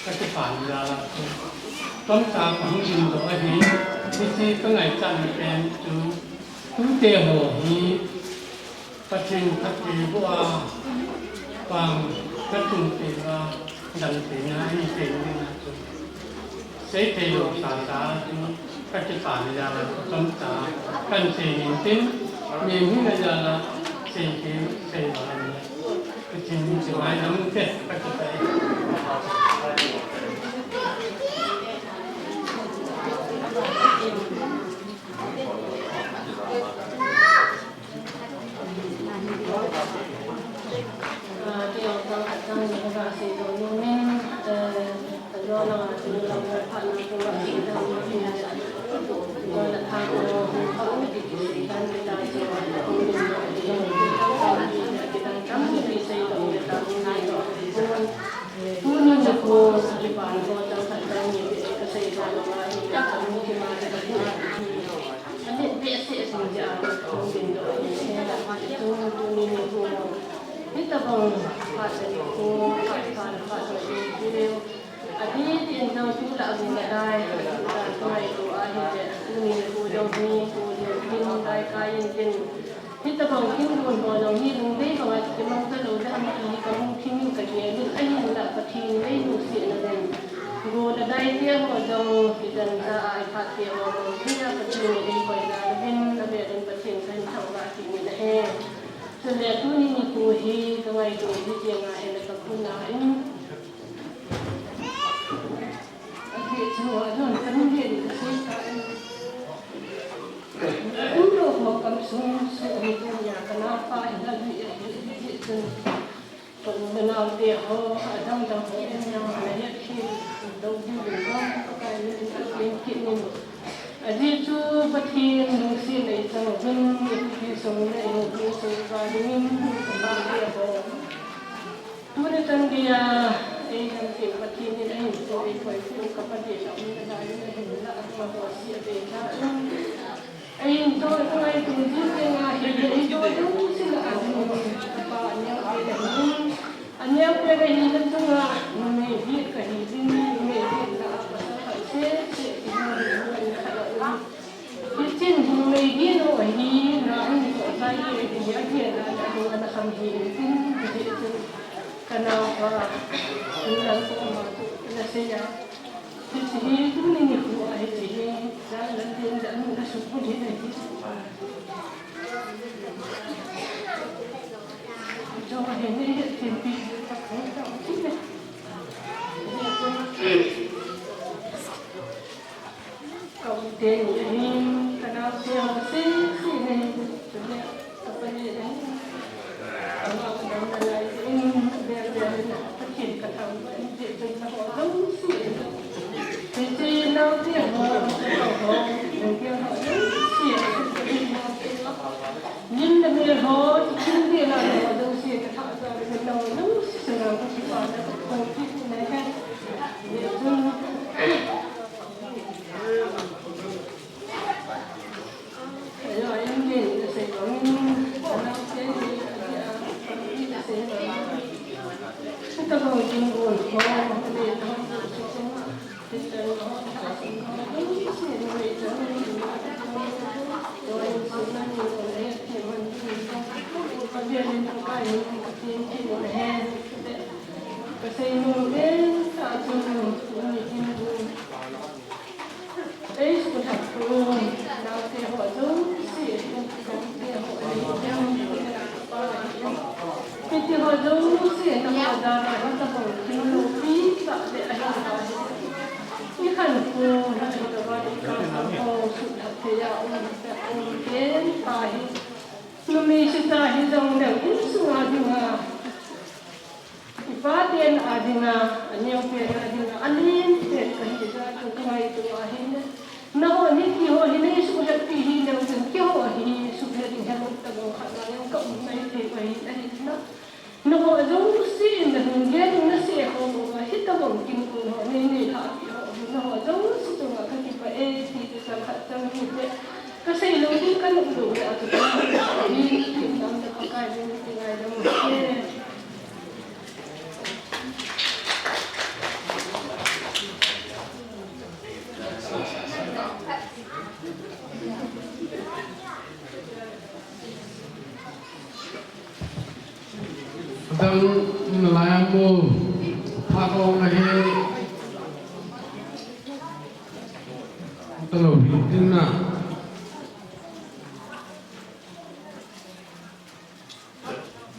kasi, pan, la, la, tu. Tom, sa, pang, jin, do, ahi. Kasi, tunai, sa, uten, tu. Tute, ho, hi. Pathen khatvei bou a, pang kathum peh a, dam peh na, ahi thei na chu. Sei thei lou sasa chu, kakipah na jal a, chomcha, kan sei nin tin, mi hina jal a, sei thei, sei val a ni. Pathen min chu ngaidam te, kakipah e. Ani behseh jing jeh a, hung dingdoh ahi, tuni, tuni nikho. Hitobang phat nikho, phat, phat, phat nikho. Adih in jong tulai a hung nadai, tulai a hung nadai, tuni nikho jong hi, tuni nikho jong hi, daikai in tin. Hitobang kin gon ho jong hi, lungdei banga kimang talou ding ham ti hi kamu thim in kagel in, ahinla Pathen in eilungset na uvin. Go nadai te ho jong, kijan ja a, iphat te ho jong, hi a Pathen in eikoi na uvin, avel in Pathen kahin thangvah kit in ahi. Chule tuni nikho hi, kangaito hi, jeng a hile kapuna in. Ajeh chu, ajon kamin hin kasei ta in. Umlou ho kamsung, sung hi tunia, kanaopa hi lalui ahi, ajeh chun. Ka u le nao te ho, adang dang ho in jong, ana hetkhel lou diuvin jong, Pakai min in apen kit in. Ajeh chu Pathen lungset in eichang uvin, ipi sung le ipi sung uva dingin, kapa te ho. Tuni chan geiya, eihin tin Pathen in ahin sou eikoi peh u kapa te la um nadai in ahinla, amaho seh abei ta in. Ahin sou kangaito jing jeng ahi, eijo jouse lah a dingin, kapa aneo pen ahin. Aneo pen ahina chunga, numei vet kahi ding, numei vet lah a pasal khat seh seh, ti ho hi, numei khat lah um. Hichun numei vet u ahi, na hung toh chai e, ti hi agel a, na hung ana kham hi in tin, ajeh chun kanaopa, tun lang koma chu nasei a. Hiche hi tuni nikho a hiche hi, jan lam tin jan nasubulhit ahi. Jo hi nei hetthempi, ka khang tau ti le. Ka u teni ahin, ka nao te ho sese ahin, chule ka pa le ahin. Ama ka damna lai ahin, abel bel in Pathen ka thangvah in, Pathen ka thangvah in, hiche nao te ho, ka pa ho, ka pa ho, jouse ahin. Lim le mel ho, thil dih la ho, jouse ka thangvah in, nao jouse chunga ka kipana ka thangvah in ahi. Thei a um, um pen pa hi, numei sita hi jong leu insunga dinga, ipa ten a dinga, aneo pen a dinga, alen pen kahi jeh a chu kangaito ahi. Nangho ni kiho hi nei suhhetpi hileu chun, keiho hi suhhet ding helou tobang khat na jong ka um maithei ahi, ahi na. Nangho jouse in nalunggel in nasei khom uva, hitobang kimuto ho nei nei lhahpeh ho hi nangho jouse chunga kakipah e, ti chu chang khat chang ni le, kasei lou ding kanop lou le, atu ka hi, tin lam le Pakai min in ngaidam u hite. Adang nalai a mo, phat ong ahi. Talou hi tin na.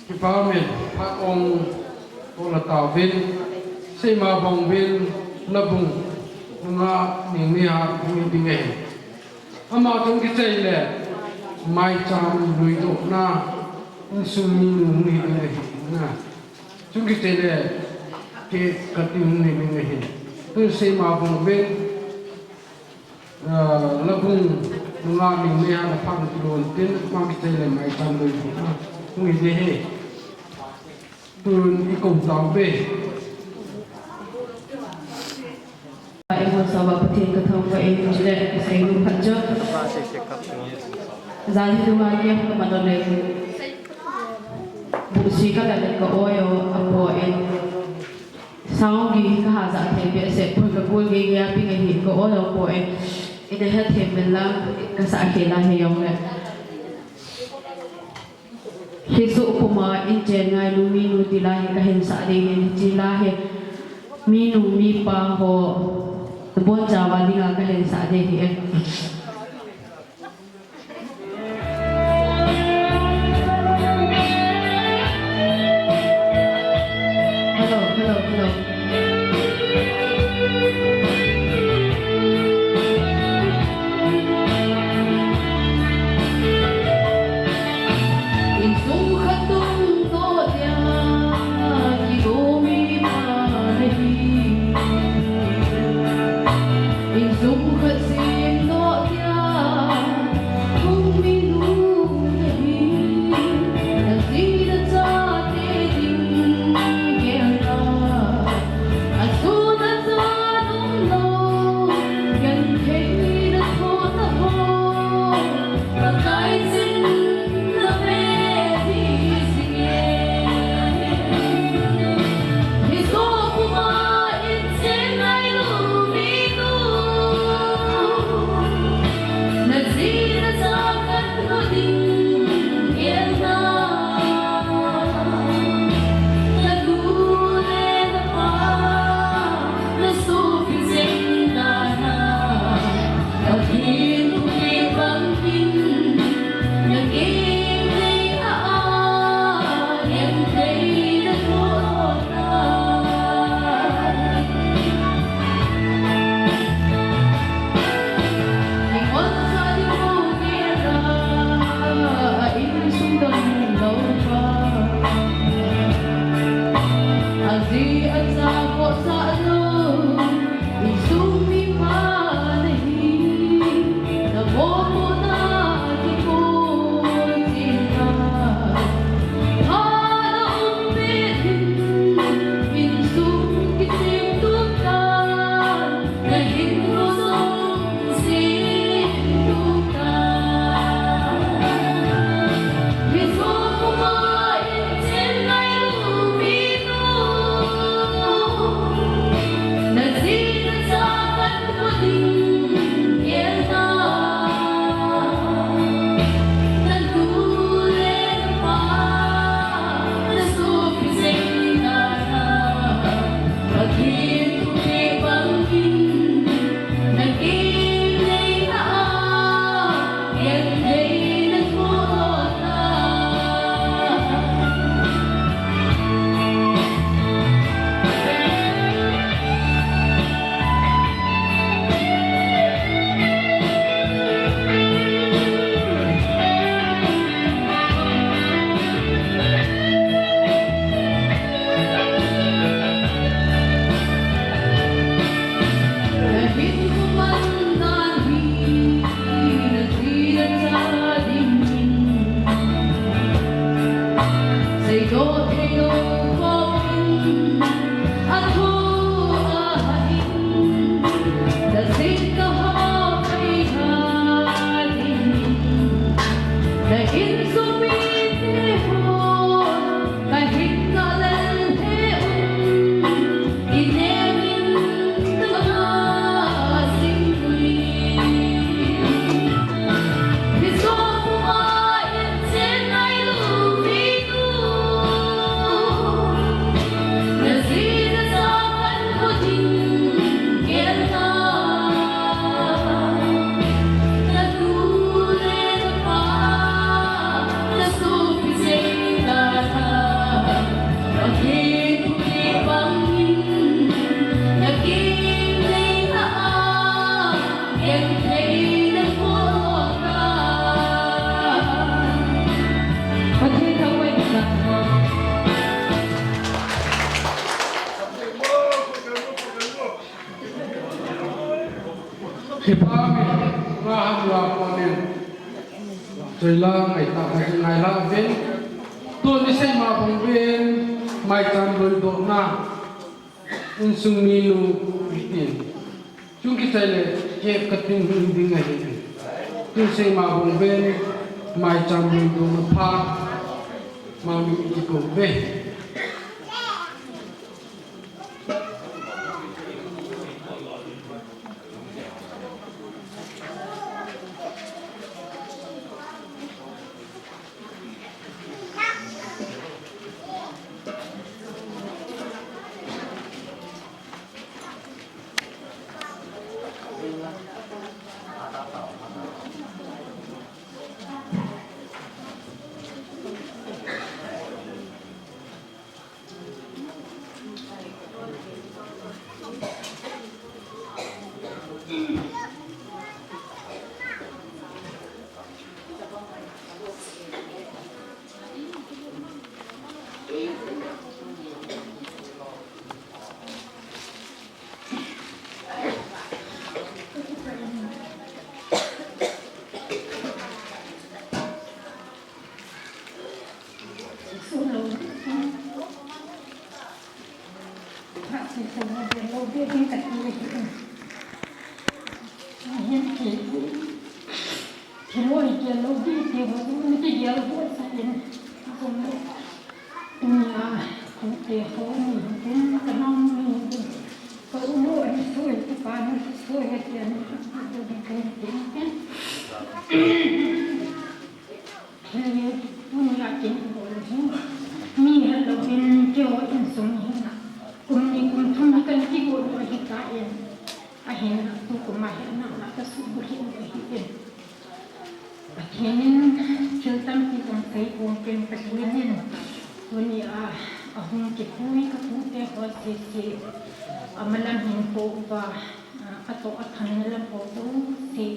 Kipa umin, phat ong, tola tauvin, seima bang uvin, labung, nunga, ning ni ha, hung hi ding ahi. Ama chung kichai le, maicham lui dohna, insung minu hung hi ding ahi, na. Chung kichai le, cake cutting hung hi ding ahi. Tun seima bang uvin, ah, labung, nunga ning ni ha, na phat kilon tin, ama kichai le, maicham lui dohna, hung hi ding ahi. Tun i kou tauve. Eiho sah uva Pathen kathangvah in, chule kasei nom khat chu, jan hi dunga gei kaman u le, buhsi kala le ka oi u apo in, sound gei hi kaha jah thei behseh poi, ka gol gei gei a ping ahi, ka oi u apo in, ina hethem uvin lang, kasah khel a hi jong le. Hiche puma in chen ngailu minu ti la hi kahin sah ding ahin, hiche la hi minu mipa ho nabonchauva dinga kahin sah ding ahi. Hello, hello, hello. Insung khat tung toh dia, kigo mipa nahi. Insung khat sem toh dia, Kipah mi nga ham la konin. Choi la ngai ta ka ngai la ven. Tuni seima bang ven, maicham loidohna. Insung minu tin. Chung kichai le, cake cutting ding ahi. Tuni seima bang ven, maicham loidohna pha. Mami kikou ve. Tunia, tute ho ni, tin, ka nao ni, tin, ka u nu ani soi, ka pa ni soi, ka tia ni, ka tia ni, ka tia ni, tin. Tunia, tin, ka bol ni, mi helou vin, keiho insung hi na. Kum ni kum thum hi kan kibol u ahi tan. Ahin, tukum a hin na, na ka subulhit u ahi in. Pathen in thil tampi jong sei pon tin, Pathen in tunia ahung kipui ka tute ho sese, amalam hinkho uva, atoh athanna lam ho jouse,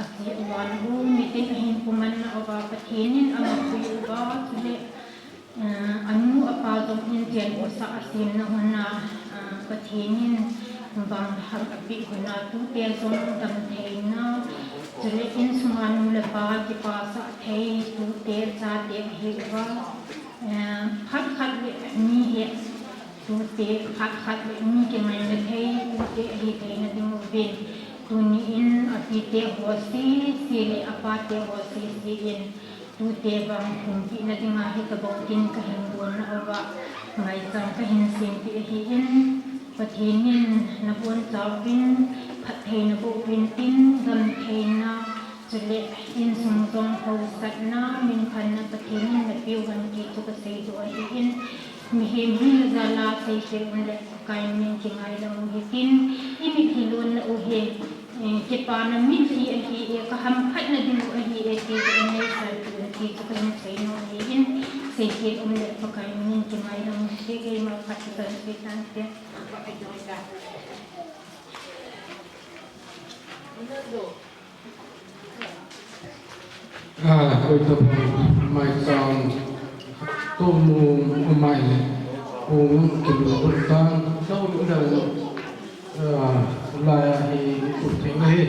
ache uva, na u nitin ahin kumanna uva, Pathen in ama pui uva, chule, Aa, anu apa jong in chen u sa asemna hon a, aa, Pathen in vang hal apeh hon a, tute jong damtheina, chule insunga nu le pa kipasah thei, tute chate ahi uva, aa, phat khat le ni hi, tute phat khat le ni kingaina thei, tute ahi theina ding uvin, tuni in apite ho sese le apate ho sese in, Tute vang humpina dinga hitobang tin kahin bol nauva, maicham kahin sempeh ahin, Pathen in nabonchauvin, phattheina boh uvin tin, damtheina, chule insung jong hausatna, minphatna Pathen in napeh uvin ti chu kaseidoh ahin, mihem hina jal a seisel um le, Pakai min in kingaidam u hitin, imit hi lonna u hi, Eh, kipana min hi ahi e, kahamphatna ding u ahi e, ti chu inei sah u ti chu kahin seinom ahin, seisel um le Pakai min in kingaidam u hite, keima phat kahin sei tante. Ah, koitobang maicham tohmum umai le, kong kilu tan, tohmum dan, ah, lai ahi, kutheng ahi.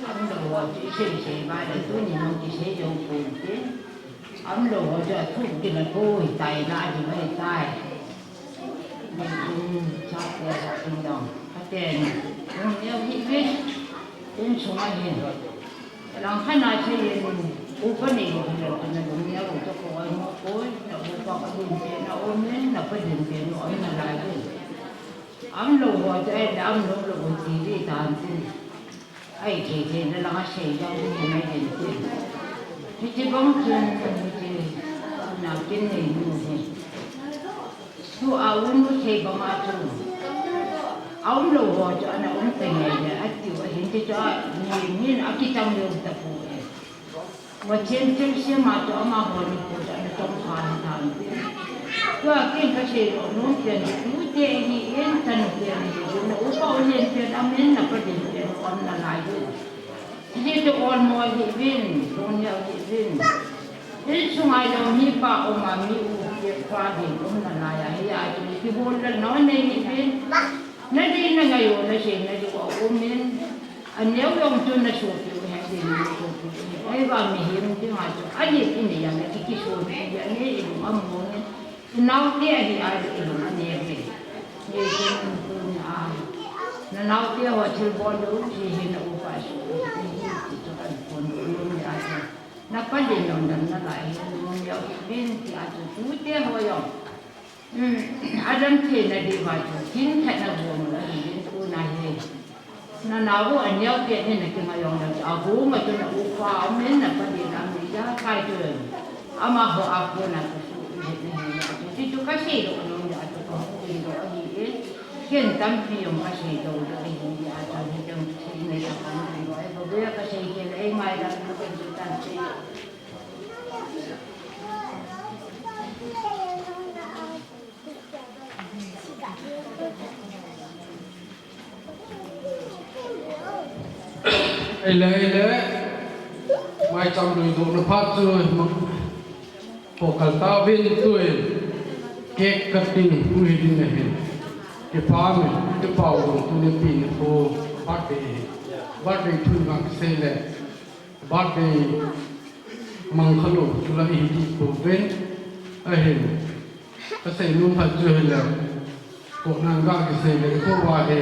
Am lo ho chu isei sei ba le tuni nong kisei jong pon te. Am lo ho chu athum kila poi tai la di mai tai. Ni in cha ko ha tin dong. Ka ten. Nong neo hi ve. In sung a hin. Lang khan a sei in. Upa nei ho hin lo tin nong neo ho chu ko ai mo poi. Na upa ka din pe na om ne. Na pa din pe no om na lai din. Am lo ho chu ai le am lo lo ti di tan tin. Ai thei thei na langa sei jong hi nai den tin. Hiche bang chun hiche na kin nei nu hi. Tua u nu thei banga chu. Aum lo ho chu ana um te ngai le atiu ahin ti chu a ni nin akichang leu tapoi. Pathen thil sema chu amaho nikho chu ana tong kha ahitan. Tua kin kasei nom pen tute hi in chanu pen hi na upa u len pen amin na pa len pen um nalai u. Hiti olmo hih uvin, lungnia hih uvin. Insunga jong mipa um a mi u, Pa ding umna laiya, hiya chu kihol lelna nei hih in. Nadin nangai u, nasei nadiu aumin. Aneo jong chu nasopiu hen, ding nasopiu hen. Ahivang mihem dinga chu adin inei a, nakiki, kisopi a, nei ilung among in. Inaote ahi a, ilung aneo e. Hijeh chun tunia nanaote ho thilbol lou, hihi na upa su, hihi ti chu kahin phondoh nom a chu. Napa ding lungdamna lai hi, lungdam uvin tia chu tute ho jong. Um, adam thei nadiuva chu, kin khat nagom u ahin, tuna hi. Nanao u aneo pen in nakingai jong le, agom a chu na upa umin, napa ding lam ni ja kai chu. Amaho a kona chu su, hi, hi, hi, chu, chu, chu kasei doh nom a chu, kahung doh ahi e. Ken tampi jong kasei doh doh ahi, a chu hi jong thei nei ta kan loi, bo be kasei kei le, ei ngaidam uvin chu tan sei. Ei le, ei le. Maicham lui dohna phat chu, ma-, Paokal tauvin tuin cake cutting hung hi ding ahin. Kipa umin, kipa uvin tuni pi nikho birthday ahi. Birthday thu nga kisei le, birthday mang kha lou chu la ihi ti pouvin ahin. Kasei nom khat chu hile, tohnan ga kisei le, ikho va hi.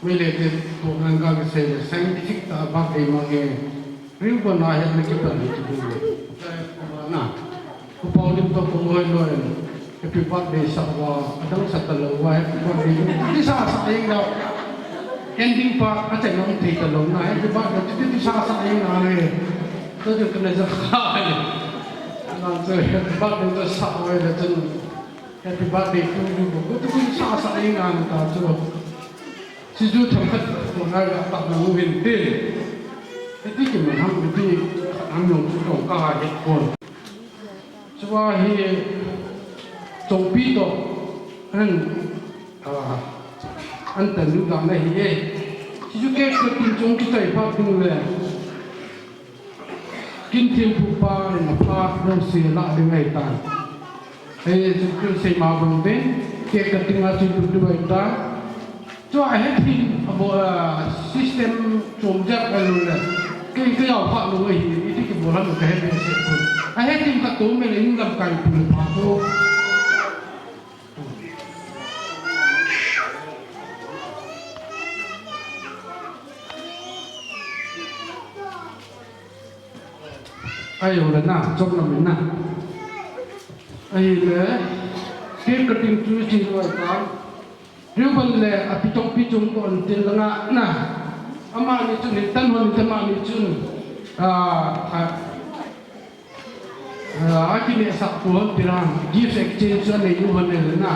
Meitei te tohnan ga kisei le, scientific tah a birthday mang e. Ribbon a hetna kipan hi kiding le. Na. Upa Lim toh Pu Hoiloi in happy birthday sah uva, adang sa talou uva, happy birthday ti sa sa jeng lou. Ending pa, achai nom thei talou na, happy birthday ti ti sa sa jeng na le. Toh chu kana ja kha. Na chu happy birthday toh sa uva le chun. Happy birthday to you, bo, bo, tu kun sa sa inga ta chu. Siju themkhat ko na ga ta na u hin tin. Hiti kiman ham, hiti ham jong chu tong ka het pon. Chua hi Chongpi toh an, ah, an tanu dan ahi e. Siju cake cutting chung kichai phat ding le. Kin thempu pa in apha jouse lah ding ahitan. Hei, chu kin sei ma bang uvin, cake cutting a chu lut diu ahitan. Chua ahethem, abo, ah, system chom jep alou le. Kei, kei jao pha lou ahi, iti kibol ham kahe behseh pon. Ahethem khat toh um le in lamkai pu le pa chu. Ahi le na, chom lam in na. Ahile, cake cutting chu chi loi ta. Ribbon le api tong pi chung ko an tin langa na. Amani chun hin tan hon tamani chun. Ah, ah. Ah, akinehsah pu hon pi ram, gift exchange chu anei u hon le na.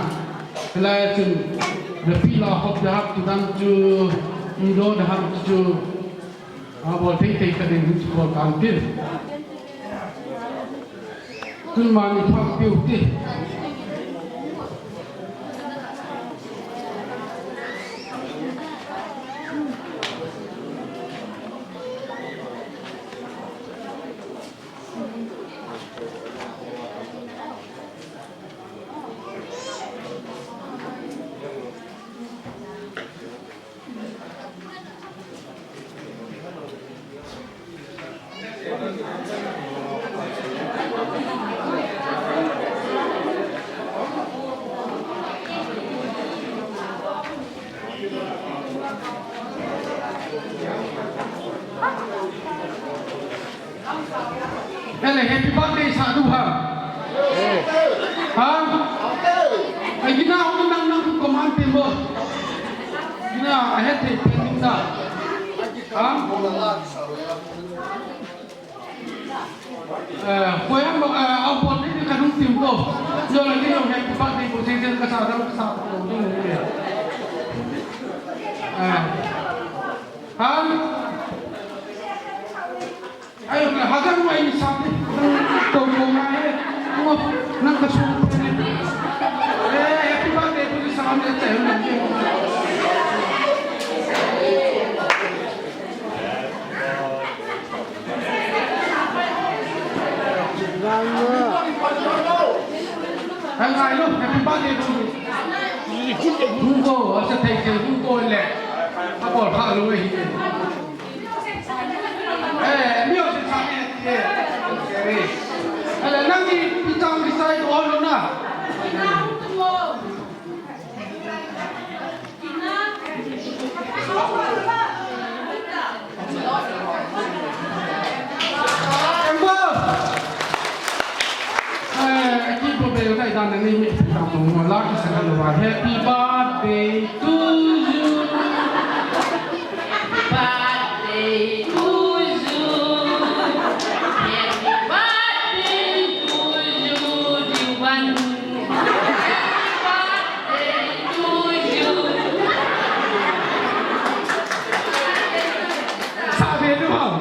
Hilai chun, napi la hop da hap tu dam chu, indo da hap chu, ah, bol thei thei ka ding chu bol kan tin. Tun mani phak piu ti. Ele, happy birthday sa diu ham. Ha? Ai, gina ho nang nang command pe mo. Gina, ahet thei pen ding ta. Ha? Eh, koya mo, eh, a bol ni ka nung tim ko. Yo la ni yo happy birthday ko, sing sing ka sa dang ka sa ko ni ni. Eh. Ha? Ayo, ka hajar mo ini sabi. Nang tau ko nga eh. Mo, nang kasung ko ni. Eh, happy birthday ko ni sa kami at sa'yo. Ngai lo, happy birthday to you. Hung ko, asa thei thei, hung ko le. Abol kha lo e. Eh, mi o se sa e. Ele, nang ni, pi tang ni sai ko lo na. Happy birthday to you. Birthday to you. Happy birthday to you, Liu Van. Happy birthday to you. Sa ve tu hao.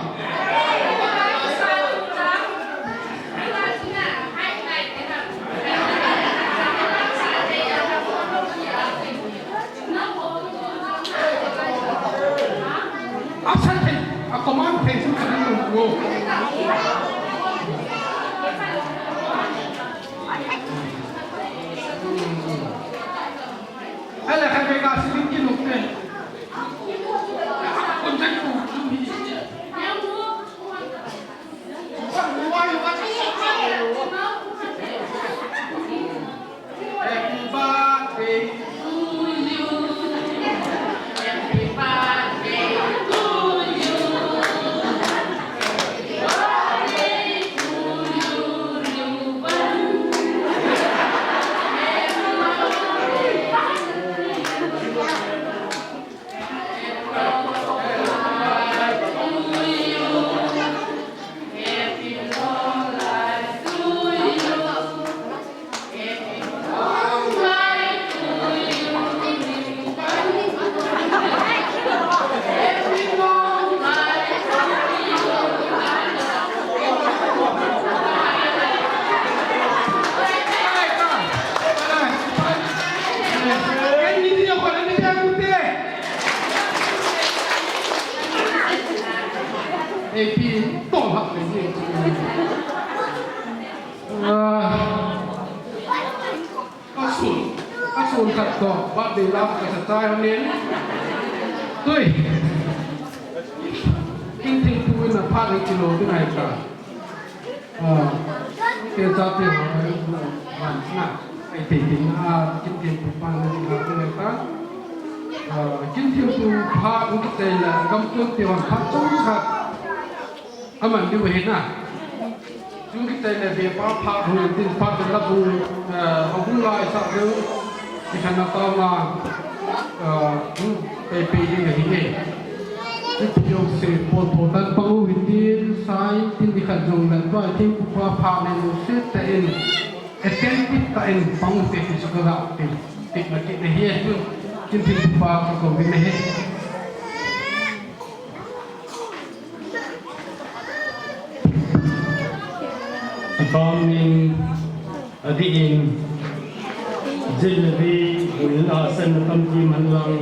A san thei, a command thei sun kan lo wo. Ele kha be ka sin ki lo ke. Kun thei ku. Happy birthday to you. Happy birthday to you. Happy birthday to you. Ei pi, tol hak le ni. Ah. Ka sun, ka sun khat toh, birthday love ka sa chai hon in. Tui. Kin thil pu in a phat in kilo tu nai ka. Ah, ke sa te ho, man na. Ai te tin a, kin thil pu pa na ni ka tu nai ka. Ah, kin thil pu phat in ka te la, gam tu te hon phat chom khat. Aman diu ahi na. Chu kichai le be pa phat hung tin phat la bu, eh, a bu lai sa diu. Ti khan na ta ma, eh, hmm, pe pe ding ahi e. Ti pi jong se po po tan pa u hi tin sai tin ti khan jong lan ba tin pu pa phat le nu se ta in. Attentive ta in pa u se ti su ka ga ti. Ti na ki ne hi e tu. Tin tin pu pa ka ko ni ne he. Kipah in, adih in, jin le vi, buina asan na tampi man lang.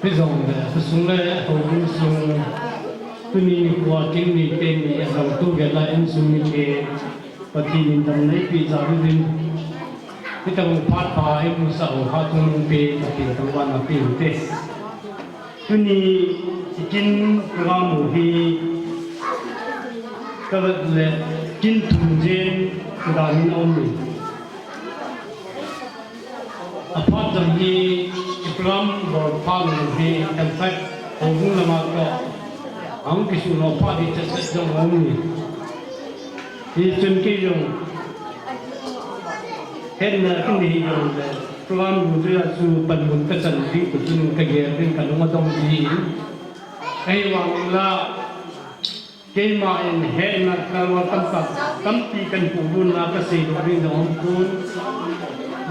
Pi jong le, pi sung le, houbung sung. Tuni nikho a kin ni te ni, a jong tu ve la insung mite. Pathen in damna eipeh jeh uvin, hitobang phat pha eimusah u, hatchungnung pen Pathen thangvahna peh ute. Tuni i kin program u hi ka vet le kin thum jen dan in a um e. Aphat jong hi, i program bol phat jong hi, themkhat houbung lama toh ahung kisuh lou phat hi chet chet jong aum e. Hichun kei jong hetna kinei hijongle, program dungjuia chu panmun kachan ding toh chun kagel ding kalung adong ji. Ahivangin la, Keima in hetna kalval tamtah, tampi kahin pohlut na kasei doh ding jong aumpon.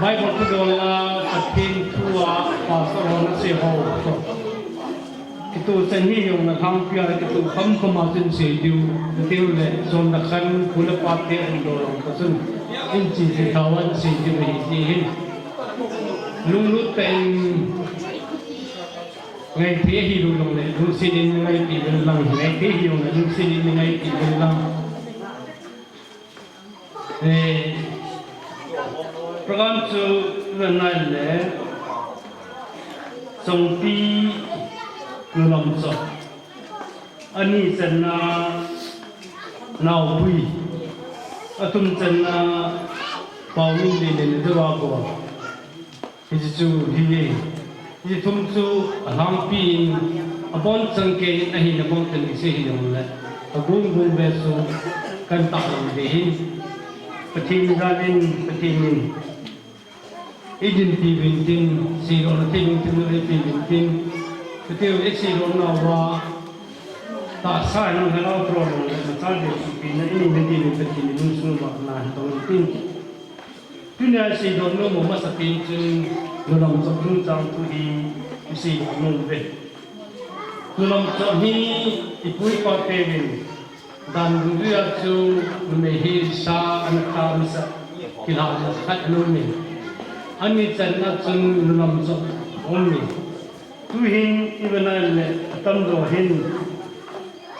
Bible thudol a Pathen thu a pastor hon asei ho toh kitoh chan hi jong nalhangpia kitoh khamkham a chun sei diu, tiu le, jon le khan, pu le pa te umdoh jong toh chun, in chi chi thao a sei diu ahi ti hin. Lunglut tah in Ngaithei hilou jongle, lungset in ngaipeh uvin lang, ngaithei hijongle, lungset in ngaipeh uvin lang. Eh, Program chu ngan nai le Chongpi Nulamchoh. Ani channa Naopui. Athum channa Paominlen le Dewabol. Hiche chu hi, hiche thum chu alhangpi in abonchan kei in ahina bang teni se hijongle, agung gung ve chu kan tah lou ding ahi. Pathen jalin, Pathen in eidinpi uvin tin, seidohna thei uvin tin, eipeh uvin tin, kati u eiseidoh nauva tahsa in Lhagao Theng le machal ding sopina inei ding in Pathen in lungsung vahna hin tong in tin. Tunia iseidoh nom u masapen chun Nulamchoh chungchang thu hi iseidoh nom uve. Nulamchoh hi ipu ipa teuvin dan dungjuia chu numei hi sa ana tha masa, kilhahna khat ana um in. Ani channa chun Nulamchoh aum in. Tuhin ive nai le atamjo hin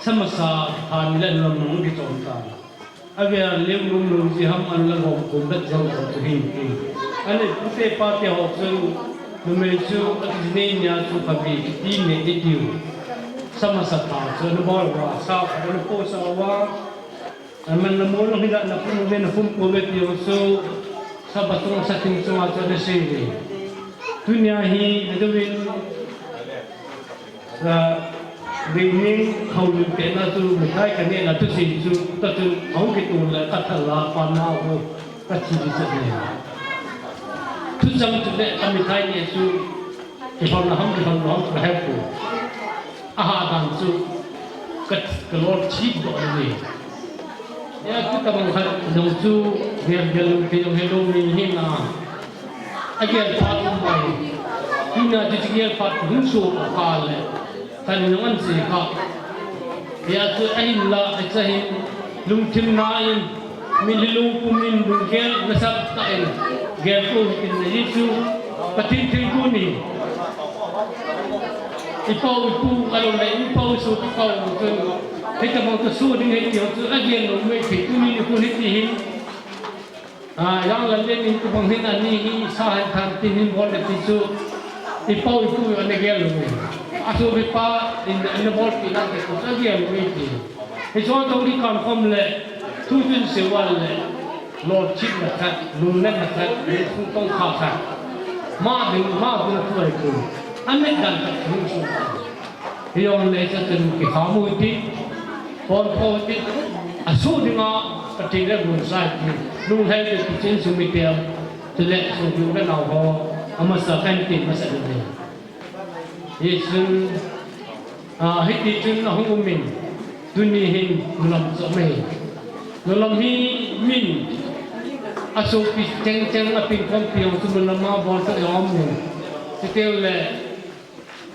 sa masa tha ni le Nulamchoh hung kichom tan. Avel leu lum lum ji ham an la gom kum bet jong ko chu hin tin. Ani pute pate ho chu numei chu akijinei nia chu kabi kiti ne itiu. Sa masa tha chu nabol uva, sa khat napo sa uva. Aman namo lou hila napum uve, napum pouve tiu chu sa batung sa thing chunga chu nasei uve. Tunia hi najouvin Sa, Beijing houlim pehna chu mithai kanehna thusei chu, kachun ahung kitung le kathal a panna ho kathi ding chat e. Thuchang chu le amithai neh chu, kiphalna ham, kiphalna ham chu kahe poi. Aha dan chu ka, kalolchip doh le. Hia chu tabang khat jong chu gel gel lou thei jong helou mi hi na. Agel phat um mai. Tunia chu chu gel phat hung soh kha le. Kan jong an sei kha. Hia chu ahinla, achahin lungthim na in, mitlhi lungpum in lunggel nasatah in gel tou hitin na hi chu Pathen thilgon hi. Ipa u ipu, alou le ipa u isopi pa u chun, hitabang chu soh ding ahi ti ho chu agel lou mei thei, tuni nikho hiti hin. A, Janglallen in tubang hin ani hi sa hen than tin hin bol le ti chu, ipa u ipu ana gel lou mei. Asopi pa in ana bolpi na ti chu agel lou mei ti. Hichu tong ding kan khom le, thu chun seival le, lolchipna khat, lunglenna khat, lungthim tong kha khat. Ma ding, ma ding thu ahi poi. Anet dan khat thu su. Hijongle sa chun kikham u hite, pon pho hite, asoh dinga, Pathen le gun sa hite, lunglhai te ti chun sumite, chule sung le nao ho, amasa kan ti masa le. Hichun, a, hiti chun ahung um in, tuni hin Nulamchoh ahi. Nulam hi min, asopi cheng cheng apin khompi jong chu Nulam a bol toh jong um in. Chutile,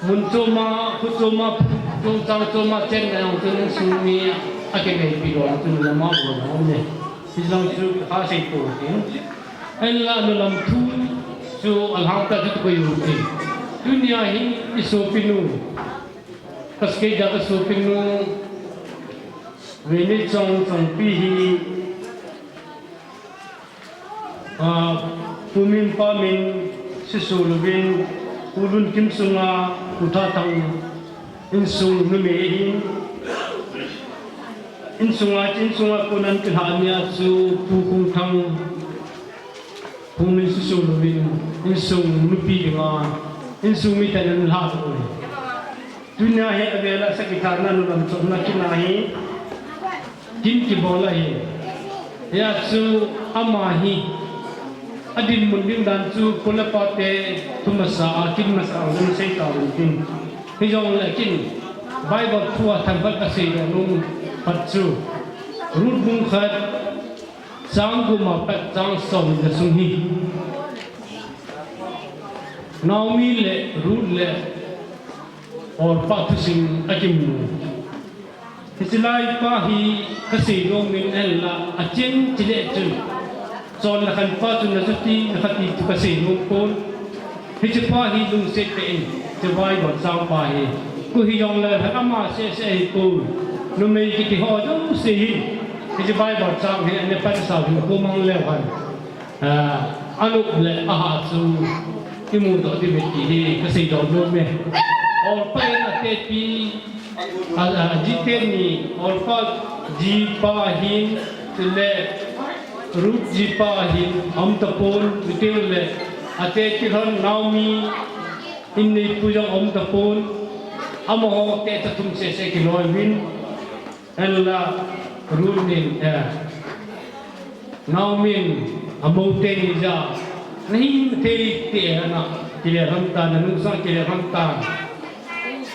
mun chom a, kho chom a, chungchang chom a chenna jong chu insung mi akineipi lou jong chu Nulam a bol jong um in. Hiche jong chu kasei pou tin. Ahinla Nulam thu chu alhangpi a chu koi u tin. Tunia hi isopinu, Kaskeija kasopinu, Veni Chong, Chongpi hi, a, pu min pa min susu louvin, Pu Lunkim sunga, Pu Thathang insung numei ahin, insunga, insunga konan kilhah nia chu Pu Kungthang, Pu min susu louvin, insung nupi dinga, insung miten ana lhah lou uve. Tunia hi avela sa kithana Nulamchoh na kina hi, kin kibol ahi. Hia chu ama hi, adinmun ding dan chu, pu le pa te, thu masa a, kin masa a, jong sei tauvin tin. Hijongle kin, Bible thu a themkhat kasei nom u, pat chu, Ruth bung khat, Chang gup a pat chang som le sung hi Naomi le Ruth le Orpah thusim akimu. Hiche lai pa hi kasei nom in ahinla, achen chile chun, chon le khan pa chun nachuti nakhati chu kasei nom pon. Hiche pa hi lungset tah in, hiche Bible chang pa hi. Koi hijongle ama seh seh ahipoi. Numei kiti ho jouse hin. Hiche Bible chang hi ana pansau hin koi mang leu hen. Ah, anop le aha chu imu doh diu ve ti hi kasei doh nom e. Olpa in atepi, a, a, jiteni, Olpa jipa hin, chule Ruth jipa hin aum tapon, chutile atepi hon Naomi in neipu jong aum tapon, amaho techa thum sese kiloi uvin, hinla Ruth in, eh, Naomi in amou teni jeh a, nahin thei te ana, kile lhon tan, nanung sang kile lhon tan.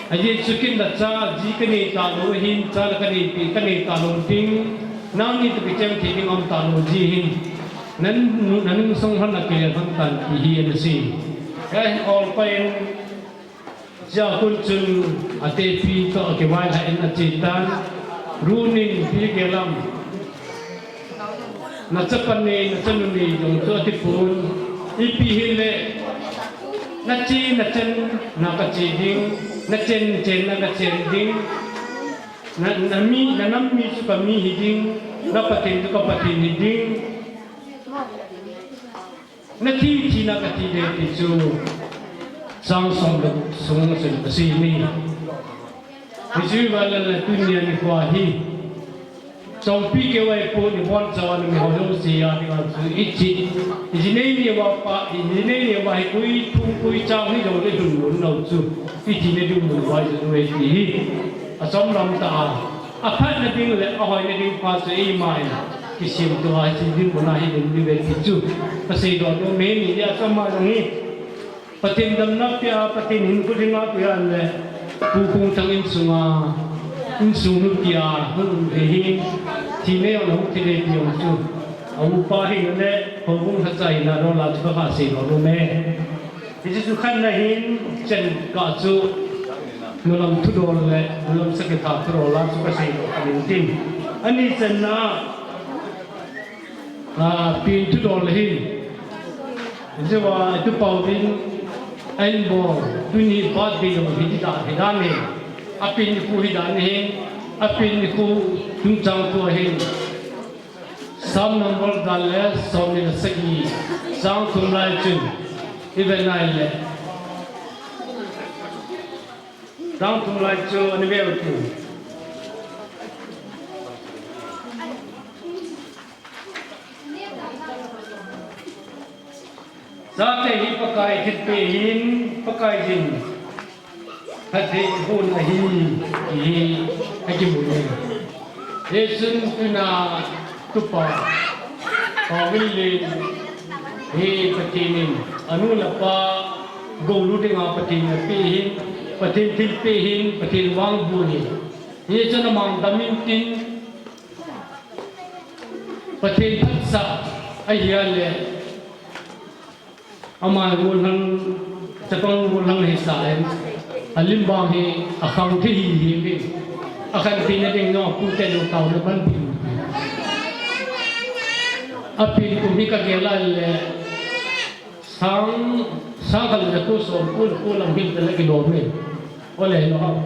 Ajeh chu ken nacha ji kanei talou ahin, cha la kanei pi, kanei talou ding, nangni toh kicheng thei ding aum talou ji hin, nan, nanung sang lhon a kile lhon tan ti hi ana sei. Eh, Olpa in, Chua kon chun atepi toh akivailhah in ache tan, Ruth in ipi gel am, nachapa nei, nachanu nei jong chu atipon, ipi hile, nache, nachan, na kache ding, nachen, chenna kachen ding, na, nami, nanam mi chu kami hiding, na Pathen chu ka Pathen hiding. Nathi, thina kathi ding ti chu, chang som le sung a chun asei e. Hichu iva le le tunia nikho hi, chongpi keu ahipon, ibonchauva mi ho jouse a dinga chu ichi, iji nei neiuva pa, iji nei neiuva hi koi thum koi chang hijongle lhun lhun lou chu, ithina ding mun uva ijui ti hi achom lam tah a. Aphatna ding le ahoina ding pa chu eima in kisemtoh a, hiche dinmun a hi ding diu ve ti chu kasei doh nom e. Ni a chama jong hi Pathen damna pia, Pathen hinkho dinga pia le Pu Khongthang insunga, insung nu pia, hung um hi hi, thi nei jong hung thi le ti jong chu, a upa hi le houbung lhacha hina dola chu kasei doh nom e. Hiche chu khatna hin, chen kah chu, nulam thudol le nulam sakitha thudol a chu kasei doh khat in tin. Ani channa, a, pen thudol hin, hichea itupa uvin ahin bol, tuni birthday jong hi dan, hi dan hin, apen nikho hi dan hin, apen nikho chungchang thu ahin. Psalm number dan le somni le sagi, chang thum lai chun, ive nai le. Chang thum lai chu ani ve u tin. Chate hi Pakai thilpeh ahin, Pakai jin phatthei hon ahi, ti hi akimu e. Hichun tuna tupa, Pauvin le hi Pathen in, anu le apa, gou lut dinga Pathen in apeh ahin, Pathen thilpeh ahin, Pathen vangboh ahin. Hichun amang dam intin, Pathen phatsah ahile, ama golhang, chapang golhang hisa in, alim bang hi akhang thei hih in, akhan theina ding jong aputen jong taona ban pi. Apen kum hi kagel a le, sang, sang khat le ko som ko, ko lang hil tale kilom e. Ole no.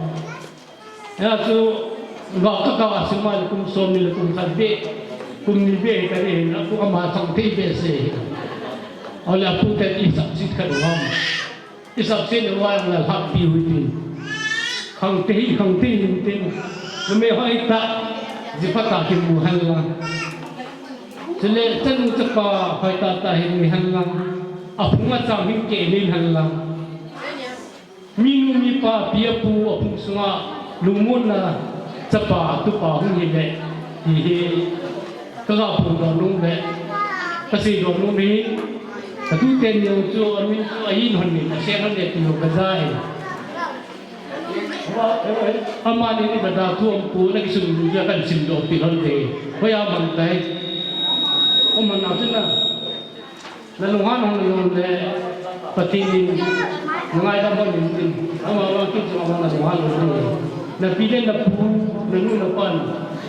Hia chu, ga ka ka sima le kum somni le kum khat beh, kum ni beh ka ni na, kum ama khang thei behseh. Ole aputen isapset kha ding ham. Isapset le uva le lhap pi u hite. Khang thei, khang thei hinte. Numei hoitah, ji phatah kimu hen lang. Chule chanu chapa hoitah tah hin mi hen lang. Aphung achang hin kei nin hen lang. Minu mipa, pi apu, aphung sunga lungmonna chapa, tupa hung hile, ti hi kaga phongdoh nom le, kasei doh nom hi, katuten jong chu, amin chu, ahin hon in, asen hon in, ti jong kaja e. Amani ni bada thu aum pu, nakisun lu ja kahin simdoh peh lhon e. Hoiya mang tai. Aman a chu na. Nalunghan hon jong le, Pathen in nangaidam hon in, amavang kit chu amavang nalunghan hon jong le. Napi le napu, nanu napan,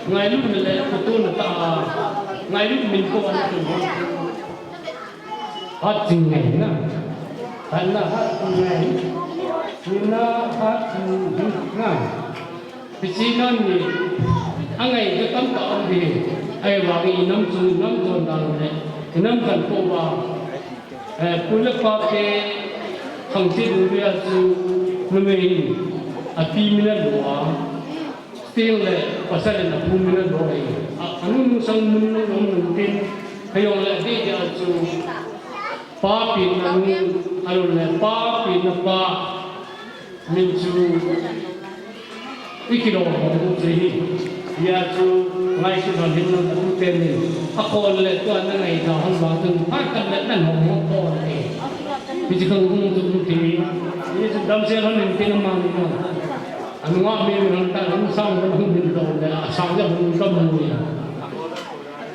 ngailut le, natu natah a, ngailut min ko ana tun hon. Hat jing ngai na. Hat na hat jing ngai. Ni na hat jing ngai. Hiche nan ni, angai ka tamtah um hi, ahivangin inam chu, inam chon dan le, Inam kan ko ba, eh, pu le pa te khang ti du ya chu numei api min alo a, sting le pasal in apu min alo a, a, anu nu sang mun nu nong nun tin, kayong le di ya chu pa pi na nu, anu le pa pi na pa, Min chu i kilom hong u chu hi. Hia chu ngai chu van hin nang tu te min. A kon le tua na ngai ta hong ba tu pa kan le nan hong hong kon te. Hi chu kan hung tu tu ti. Hi chu dam se han min tin ma ni ma. Anu nga mi min han ta hung sang hung hung min do le a sang ja hung ka mu ya.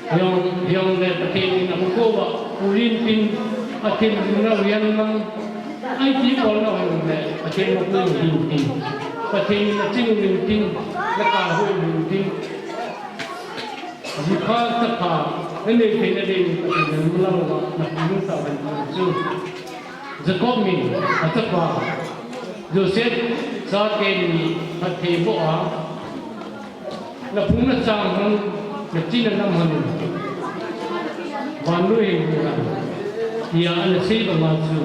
Hiong, hiong le Pathen in a ko ba, pu in tin, Pathen in na rian mang, ai ti ko na hiong le, Pathen na pu in tin, Pathen in na ching in tin, na ka hu in tin. Ji pha sa pha, na ne phe na de ni Pathen na mu la ba, na pu sa ban chu. Jacob min, a chapa, Joseph, sa ke ni, Pathen bo a, Na phung na chang hon, na chin na nam hon. Van lui hin na. Tia ana sei ba ma chu.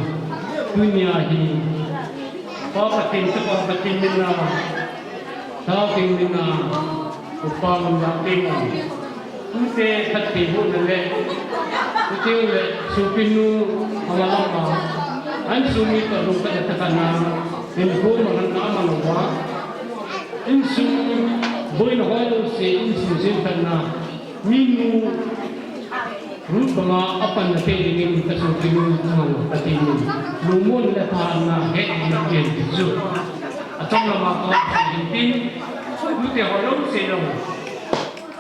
Tunia hi. Pa Pathen, Chapa Pathen min a. Tha Pathen min a. Upa min a Pathen a. Tute khat te bu na le. Tute le supinu ama lama. An sumi to lu ka ta kana. In bu ma na ma wa. Insung boina hoi jouse, insung semphatna, minu, Ruth banga apanna thei dingin kasopinu mang kati in, lungmon le phatna het na ken chu. Achom lama kasei hin tin, tute hoi jouse jong,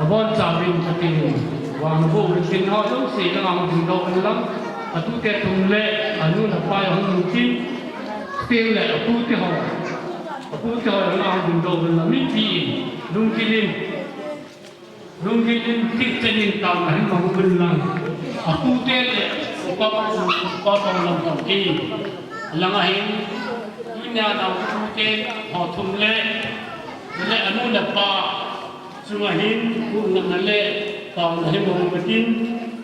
abonchauvin kati in, vang bou hin tin hoi jouse jong ahung dingdoh in lang, atute thum le, anu le apa jong hung tin, tin le, atute ho. Apu te ho na hung dingdoh uvin lang mipi in, lunggil in, lunggil in, thipchan in taona hin mang uvin lang. Apu te le, upa, upa pang lam pang ki. Lang ahin, tunia na apu te, ho thum le, le anu le apa, Chunga hin, pu nana le, taona hi mong katin,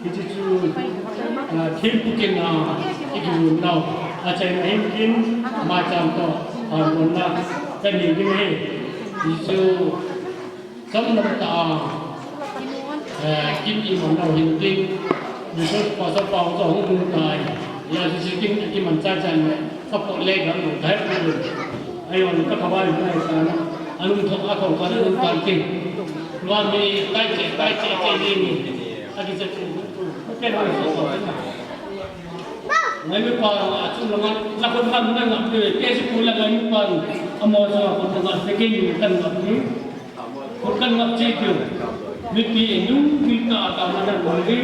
hiche chu, ah, thempu kin a, i kimun nau. Achaina hin kin, maicham toh, ah, monna, kanei ding ahi. Hichu, chomlam tah a, eh, kin i mon nau hin tin, Pastor Pau toh hung hung tai. Hijeh chun kin, kiman chai chai le, support le kan nung thei poi. Ayon, ka khavai nai tan. Anung thok a thok kan nung tan kin. Lua mi tai che, tai che, che ni ni. A ki che che. Ke no so ko na. Ngai mi pa a chung la ngan, la ko ngan ngan ngan pe, ke si ku la ngai mi pa. Amo sa ko ngan pe ke ni kan ngan ni. Ko kan ngan che ke. Mi pi nu mi ta ta ma na ngan ni.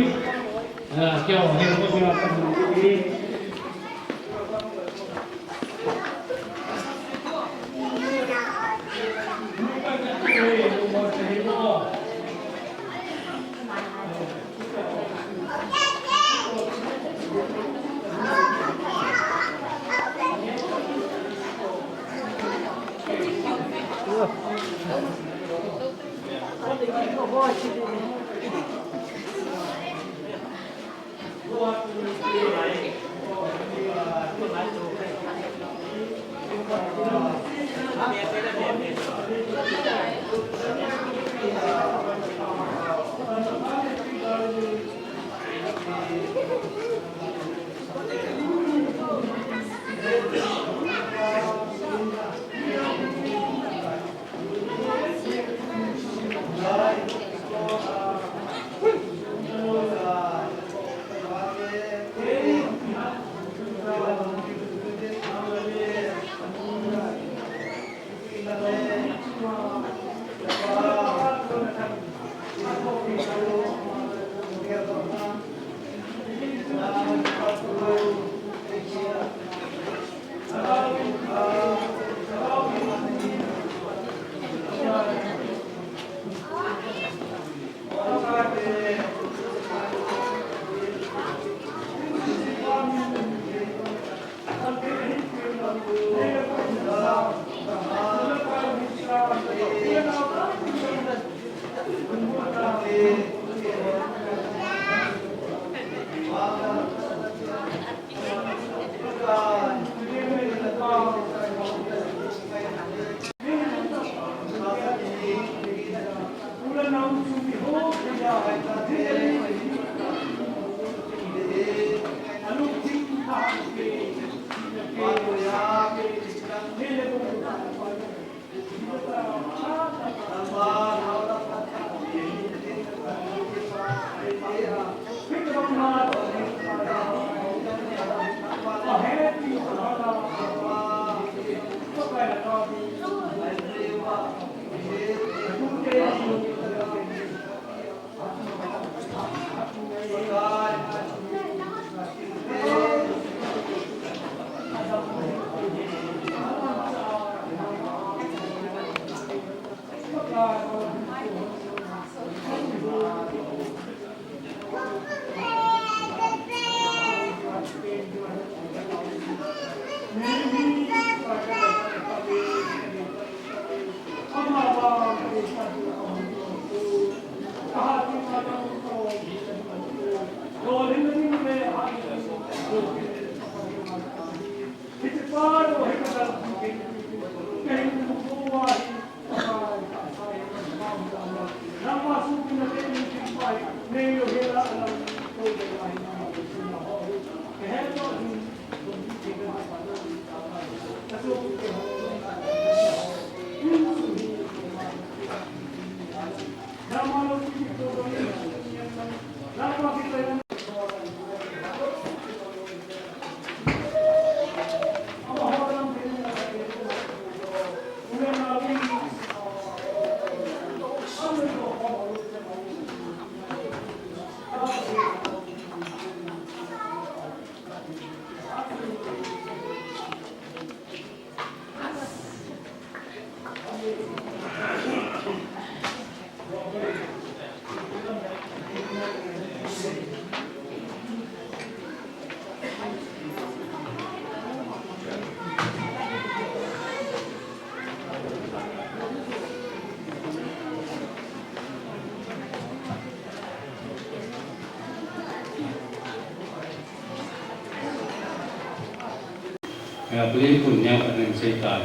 Pali kun neo ka nang sei tai.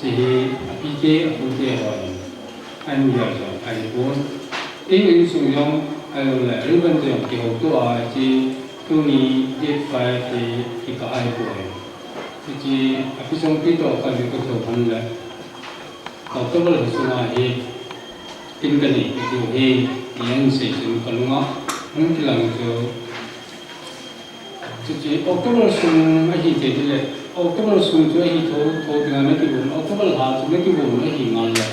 Chi hi a pi te a pu te ho in an ya jong a hi pon. Tin insung jong a lo le ribbon jong ki ho to a chi tuni date five te ki ka a hi pon. Chi a pi song pi to ka ni ko to han le. October hi sunga hi tin ka nei ka tiu hi, ti an sei chun ka lunga hung kilang chu. Chuti October sung ahi te ti le, October sung chu ahi tho, tho dinga na kivon, October lha chu na kivon ahi ngal le.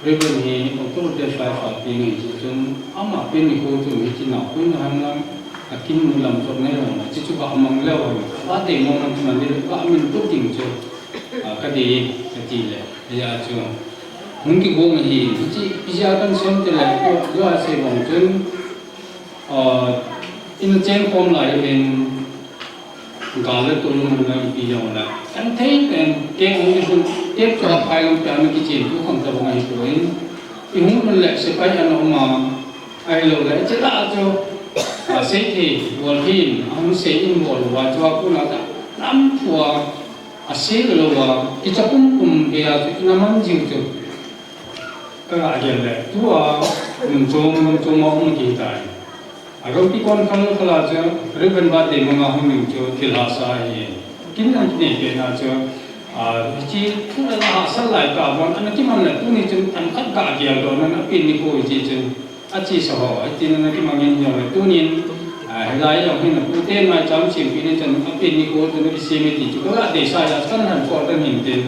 Reverend hi October date five a pi ngai chu chun, ama pen ni ko chu mi ti na, ko na han lam, a kin mu lam chok na lo na, chi chu ka mang le ho, ka te mo na chu na le, ka min tu ting chu, a, ka de, ka ti le. Ya chu. Hung kigong ahi, hichi, pizia kan sem te lai, ko, ko a se bang chun, ah, in chen khom lai in, gal le tul mun na ipi jong la. Kan thei pen, ke hung i hun, ke chua phai lam pe an kichen tu kham ta bang ahi ko in. I hung mun le sepai an um a, ai lo le, che la chu, ah, sei thei, bol hin, a hung sei in bol wa chua ku na ta, lam thua, a sei lo wa, kicha pum pum be a chu, in a man jiu chu. Ka ga gel le, tua, mun chom, mun chom a um ki tai. A rom ki kon khal khala chu, Reverend Bate manga hung ning chu, thil hasa hi. Kin an ki nei pe na chu, a, chi thu la hasa lai ka bon, an ki man le, tuni chun, an khat ga gel do, nan a pin ni ko chi chun, a chi sa ho, a chi nan ki man ngin yo le, tunin, a, helai yo hin, pu ten mai cham chim pi ni chun, a pin ni ko chun, ki si mi ti chu, ka ga de sa ya, kan han ko, kan hin tin.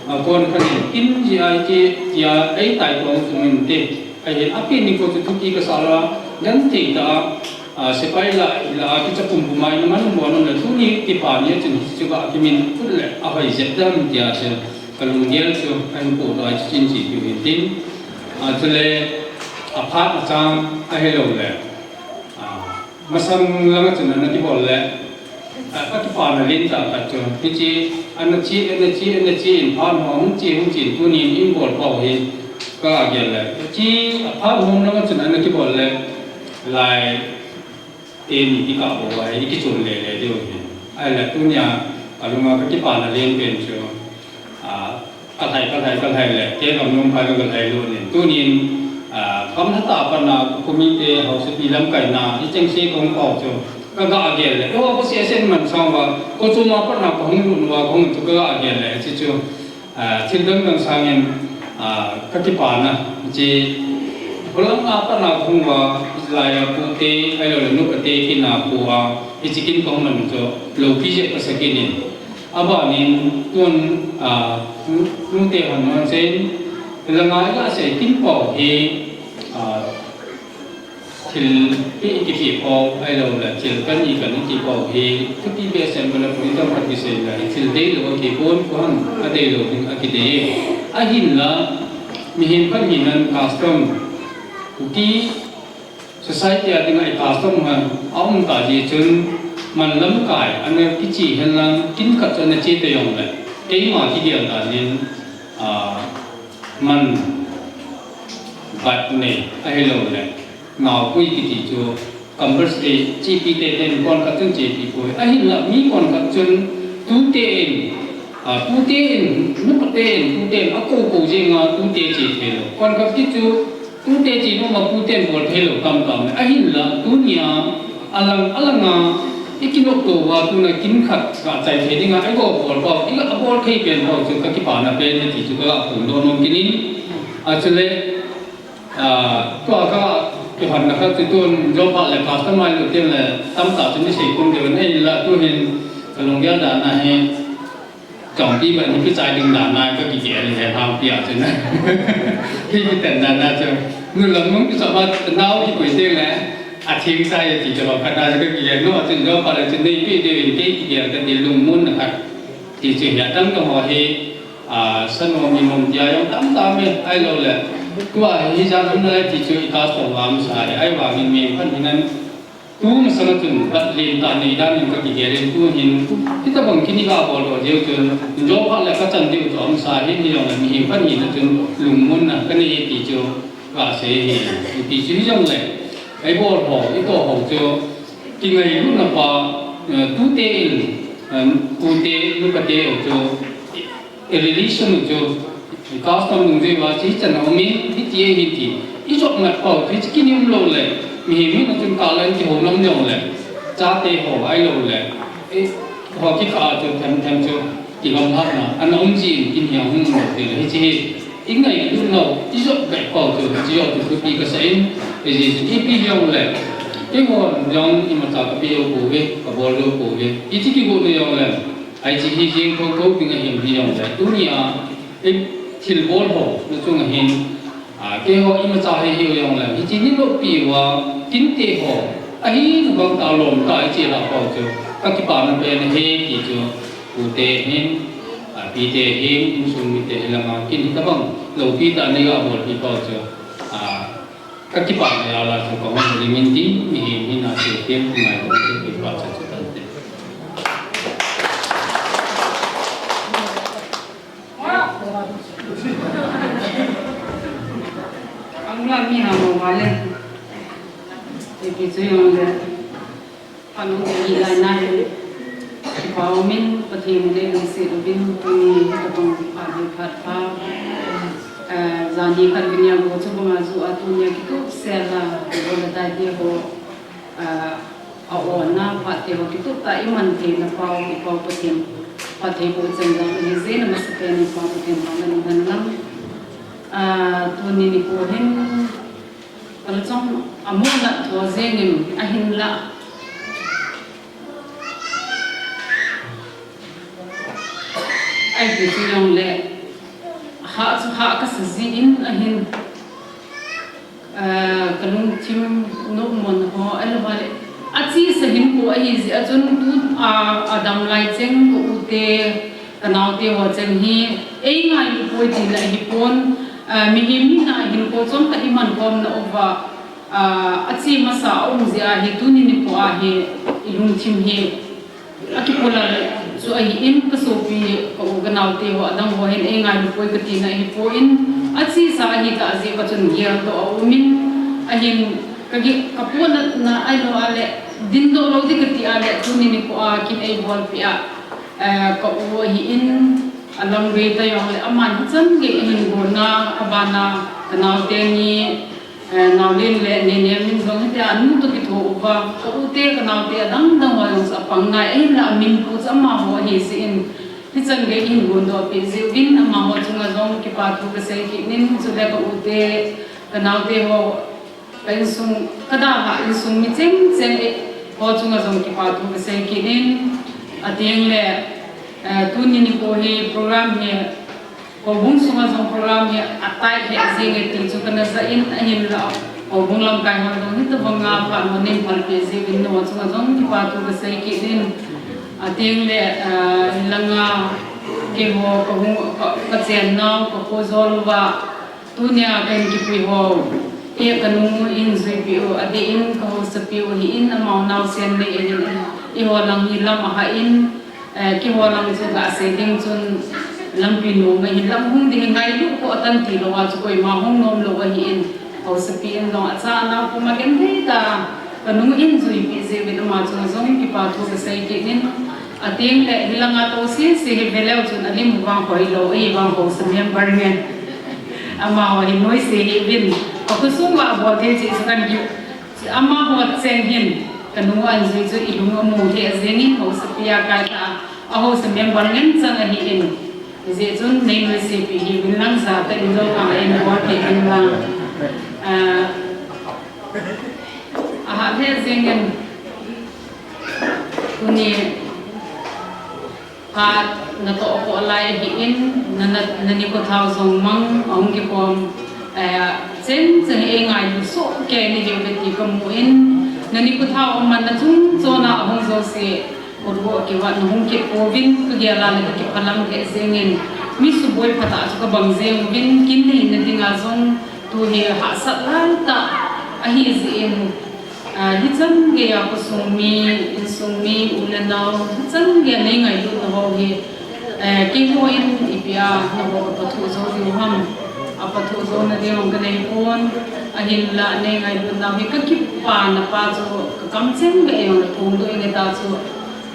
A, kon kha ni, kin ji ai ti, ti a, ei tai kong chu min te. Ai hin, a pi ni ko chu thupi ka sa la, dan ti ta, a, sepai la, la, a, ki cha pum pum ai na man mo no le, thu ni ki pa ni chun hi chu ba ki min, thu le, a hoi zet dan ti a chu, ka lung gel chu, ka hin po to ai chu chin chi ki hin tin. A, chu le, a phat a chang, a he lo le. A, Masang langa chun ana kibol le, a, ka kipana lentah khat chu, hichi, ana chi, ana chi, ana chi in phat ho, hung chi, hung chi in tunin in bol pau hi, ka gel le. Chi, a phat hom langa chun ana kibol le, lai, te ni ti ka bol a, i kichun le le diu hi. Ai le tunia, a lunga ka kipana len pen chu, a, Ka lhai, ka lhai, ka lhai le, ke gam nung phai ka lhai lu nin. Tunin, ah, kam na ta pan na, kumi te, hausa pi lam kai na, hi cheng se kong pau chu. Ka ga gel le, o, ko se sen man sang wa, ko chu ma pan na, ko hung lu wa, ko hung chu ka ga gel le, chi chu. Ah, thil dang dang sangin, ah, ka kipana, chi, ko lang na pan na, ko hung wa, lai ya pu te, ai lo le nu ka te, ki na pu a, hi chi kin kong man chu, lo pi je ka sa kinin. Abanin tun, ah, nu, nute hon hon sen, langa i ga sei kin pau hi, ah, thil pi ki pi pau, ai lo la thil kan i kan i ki pau hi, thupi be sem bala pui tam khat ki sei la, thil dei lo ki pon ko han, a dei lo ding a ki dei. A hin la, mihem kan hi nan custom, Kuki, Society a dinga i custom hon a um ta ji chun man lamkai ana kichi hen lang kin khat chu ana chi ta jong le keima kigel ta nin, ah, man bat nei a hi lo le nau pui kiti chu compulsory chi pi te ten kon khat chun chi pi pui a hin la mi kon khat chun tu te in, ah, tu te in, nu pa te in, tu te in a ko ko jing a tu te chi thei lo kon khat ki chu Tute chi noma puten bol thei lo tam tam le. Ahinla, tunia, alang, alanga, i kinop to va tuna kin khat ka chai thei dinga, i go bol pau, i ga bol thei pen pau chu ka kipana pen e ti chu ka ga phun doh nom kinin. A chule, a, tua ka kihonna khat chu tun jo pha le customer lu tin le tam ta chu ni sei kum de ven ahinla tu hin ka lunggel dan ahi. Chompi ban hi kichai ding dan nai ka kigel hi hang pia chun. Hi kiten dan na chu. Nu lam nung kisa ba nau kipui ding le. A thing chai ti chu ka na ka kigel no chun jo pa le chun nei pi de in ke kigel ka ti lungmon na khat. Ti chu hi a tam ka ho hi. A, sano mi mom tia jong tam tam e, ai lo le. Tua hi jang hung na le ti chu i ka so vam sa e, ai vangin mi phan hinan. Tu masanga chun bat len ta nei dan in ka kigel in tu hin, hitabang kini ka bol doh jeu chun, in jo phat le ka chan diu chu a um sa hin, hijongle mihem khat hina chun lungmonna ka nei ti chu ka sei hi, ti chu hijongle, ei bol ho, i toh ho chu, kingailutna pa, eh, tute in, Tute, nupate u chu, i relation u chu, i custom nungjui uva, hiche chan a um in, hiti ahi ti. I jop mat pau, hiche kini um lou le, mihem hina chun kah la in kihou nom jong le, chate ho, ahilou le, i, ho kikah a chu, them them chu, kigamlhatna, ana um jin, kini a hung um lou ti le, hiche hi, I ngailutnau, i jop beh pau chu, hiche jong chu thupi kasah in, hijeh chun ipi jong le, keiho jong imacha kapeh jou pouve, kabol jou pouve, hiche kigotna jong le, hiche hi jeng thotho ding ahin hi jong le, tunia, i thilbol ho, na chunga hin, a, keiho imacha hi hiu jong le, hiche ni lopi uva, kinte ho, ahin bang ta lom ta hiche lah pau chu, kakipana pen ahi ti chu, pute hin, a, pite hin, insung mite hilanga, kin hitabang, loupi tah neiga bolpi pau chu, a, kakipana jal a chu kahung lim in tin, mihem hina chu kem, ngai tong chu kipa cha chu tante. Ang la mi ha mo wale. Ipi chu jong le. Phat hung kihi lai na hin, kipa umin, Pathen in lungset uvin, tuni hitabang phat hi phat pha. Eh, jani khat vin a go chu banga ju a tunia kitup sel a, go le dai te ho, eh, a-ona phat te ho kitup tah a iman theina pau, i Pau Pathen, phatthei boh chan jong ahi jeh in amasapen in Pau Pathen phatna neiman lang. Ah, tuni nikho hin, Kalchong amu nat tho jeng in ahinlah. Ahi chu jong le, hah chu hah kasa jin ahin, eh, kalungthim nommo ho, ahilou le, achesa hinkho ahi jeh a chun tu, a, adam lai cheng ka u te, Ka naote ho cheng hi, ei ngailu poi tina ahi pon, ah, mihem hina hinkho chomkhat i mankhomna uva, ah, ache masa a um jeh a hi tuni nikho a hi i lungthim hi akipulal chu ahi in, ka sopi, ka u, ka naote ho, adang ho hin ei ngailu poi ka tina ahi pon, achesa ahi tah jeh a chun geldoh a um in, ahin ka gi-, ka ponatna ahilou le, dindoh lou ding ka ti a le, tuni nikho a kin ei bolpeh a, Eh, ka u ahi in, alang vei ta jong le, aman hichan gei ahin gon a, abana ka naote ni, eh, Naolen le Nenem in jong hitia anu toh kitho uva, ka u te, ka naote adang dang ho jong chu apang ngai, ahinla amin pu chu amaho ahi jeh in, hichan gei ahin gondoh peh jeh uvin, amaho chunga jong kipa thu ka sei kit in, chule ka u te, ka naote ho, Ka insung, ka dalhah insung mi chengcheng ho chunga jong kipa thu ka sei kit in, ateng le, eh, tuni nikho hi program hi, houbung sunga jong program hi atai lheh jeng e ti chu kana ja in, ahinla, houbung lamkai ho jong hitabanga phat ho nei phalpeh jeh uvin, nangho chunga jong kipa thu ka sei kit in, ateng le, eh, hilanga, keiho ka hung, ka, ka chennau, ka khojol uva, Tunia kahin kipui ho, eh, ka nu in juipeh u, adeh in ka housapi u ahi in, amau naosen nei ahin, eiho lang hi lam ahah in, eh, keiho lang chu gasei ding chun lampi nom ahin, lam hung ding hi ngailu ko atan tilou a chu koima hung nom lou ahi in, housapi in jong acha anao puma genthei ta, ka nu in juipeh jeh uvin ama chunga jong kipa thu ka sei kit in, Ateng le, hilanga toh sese hi veleu chun alim vang hoilou, ahivang housa member ngen. Amaho hi noise hi vin. Ka khosung uva bol thei cheh chu kan kiu. Amaho cheng hin, ka nu anjui chu ilung amu thei jeng in housapi a kai ta, ahousa member ngen chang ahi in. Hijeh chun nei noise pi hi vin lang sa ta in lo ka in bol thei in lang. Ah, ahah lheh jeng in. Tuni, Phat natoh kah lai ahi in, na, na, na nikho thao jong mang, ahung kikhom, eh, chengcheng hi ei ngailu soh kei nahiuve ti kamu in, na nikho thao amanna chungchon a ahung jouse, kotgo kivat nahung kit pouvin, kagel a le kakiphalam lheh jeng in, mi suboi phatah chu kabang jeng uvin, kin nahinna dinga jong, tu hi hahsat lai tah ahi jeh in, Ah, hichan geiya khosung mi, insung mi, u le nao, hichan geiya nei ngailutna ho hi, eh, keiho in ipi a nangho kapathu jou diu ham, apathu jouna ding jong kanei pon, ahinla nei ngailutna ho hi kakipana pa chu, kakam cheng geiya jong le phongdoh inge ta chu,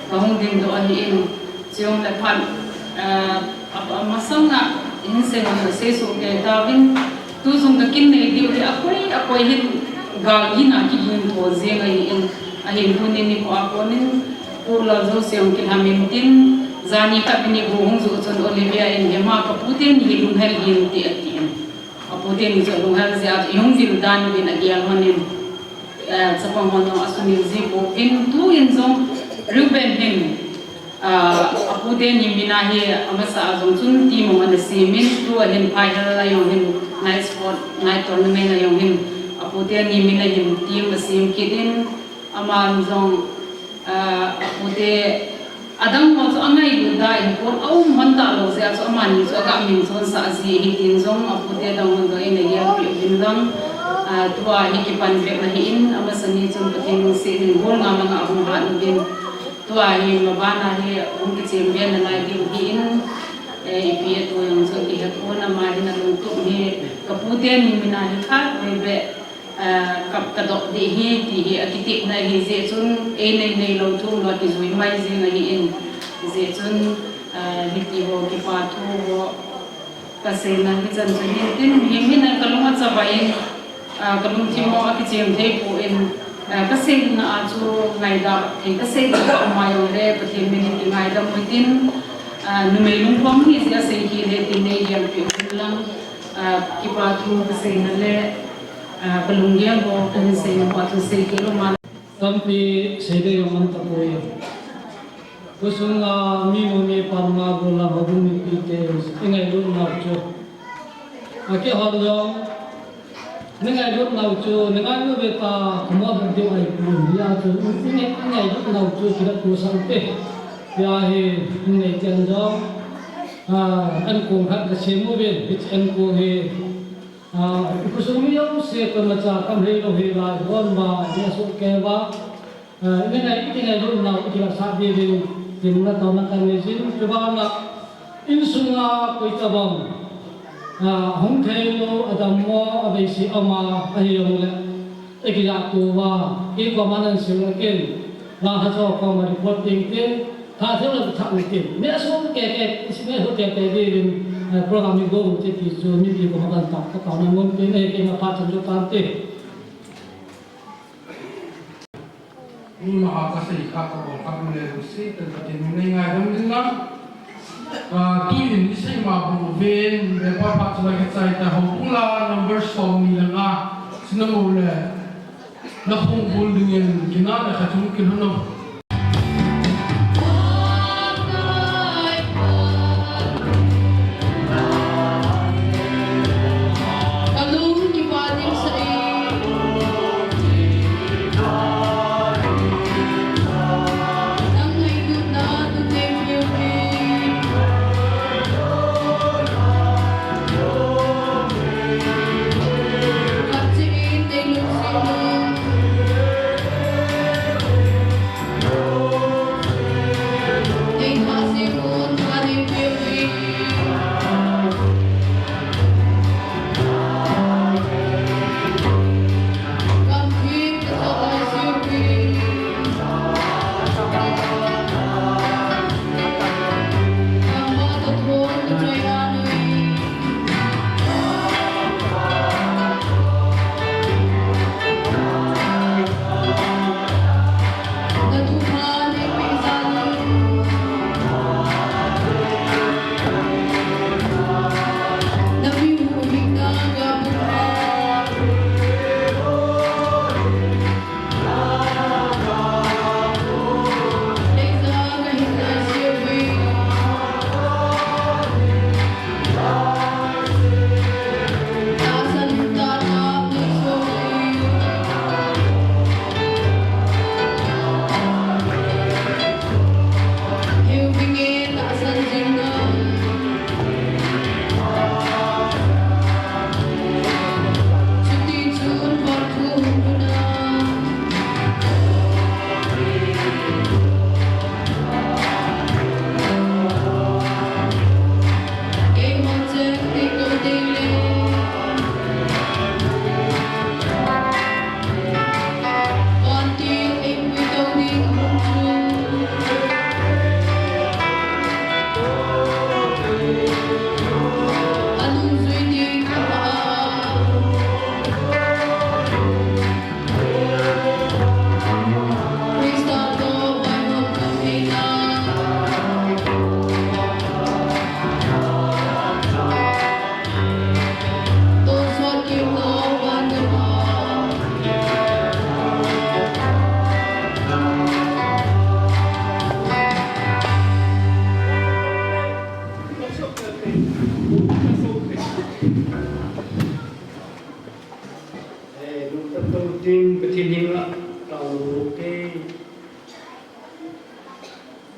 Kahung dingdoh ahin, chule phat, ah, a, a masanga hin seinom asei soh kei tauvin, tu jong kakin nei diu hi akoi, akoi hin gal gin a kigin tho jeng ahin, ahin tuni nikho a konin, Pu Laljouse jong kilham intin, jani khat ni bu hung joh chun Olivia in, "Hema, kapu teni hi lunghel hih in," ti atin. Apu teni chu lunghel jeh a chu ihung vil dan uvin agel manin, eh, chapang hon jong asunil ji pouvin, tuin jong Reuben hin, ah, apu teni mina hi amasa a jong chun team jong ana semin, tua hin final a jong hin, night sport, night tournament a jong hin, apu teni mina hin team asem kit in, aman jong, ah, apute adang ho chu angailut da in pon aum man talou jeh a chu amani chu aga min chonsah ji ahi tin jong apute adang hon jong eina gelpeh uvin lang, ah, tua hi kipan bep ahin, amasa ni chun Pathen lungset in hall nga langa ahung hat uvin. Tua hi mabana hi hung kichem be nalai diu ahin, eh, ipi atu jong chu kihe pon, ama hin alungtup hi kapu teni mina hi khatvei beh ah, ka, kadoh ding ahi, ti hi akitepna ahi jeh chun, einei neilou thu umlou a kijui mai jing ahin, hijeh chun, ah, hiti ho kipa thu ho kaseina hichan chu hin tin, mihem hina kalung achavai in, ah, kalungthim ho akichem thei pon, ah, kaseina a chu ngaidam thei kasei ding kaum a jongle, Pathen min in kingaidam uvin tin, ah, numei lungkham hi jeh a sei hile tin nei gelpeh uvin lang, ah, kipa thu kaseina le, Ah, kalunggel ho, kahin seina ho, chu sei kit lou ma. Tampi sei ding jong um tapoi. Khosung a mi nu mi pa, nungah gollhang, houbung mipite, ingailutnau chu. Akihon jong, neingailutnau chu, neingailut ve ta, kamo ding diu ahipon, hijeh chun, ingai, ingailutnau chu, kila tusah te. Tia hi, inei chen jong, ah, ankong khat kasem uvin, hiche ankong hi, Ah, khosung mi jouse koimacha kam hei lou hi lai, bon ba, neh soh kei uva. Ah, inei, inei lou nau, ikilah sah diuvin, tin natohna kanei jin, chubana, insunga koi tabang, ah, hung thei lou, adam mo, aveise ama, ahi jongle. Ikijah tou va, kei koma nan sil akin, la ha cho koma report ding tin, tha thei lou tha u tin. Neh soh kei kei, isi neh soh kei kei ding in, eh, program i go u te ti chu, mipi koma kan tao, ka taona mun tin, eh, kei ma pha chan chu tan te. Ima a ka sei kha ka bol kha le u si, ten ka tin nei ngai dam din lang. Ah, tuin isei ma bou ven, be pa pa chu la kichai ta ho pula number som ni langa, sina mo le, na khong bul dingin, kina le kha chung kin hano. Kalung kipa ding sa e.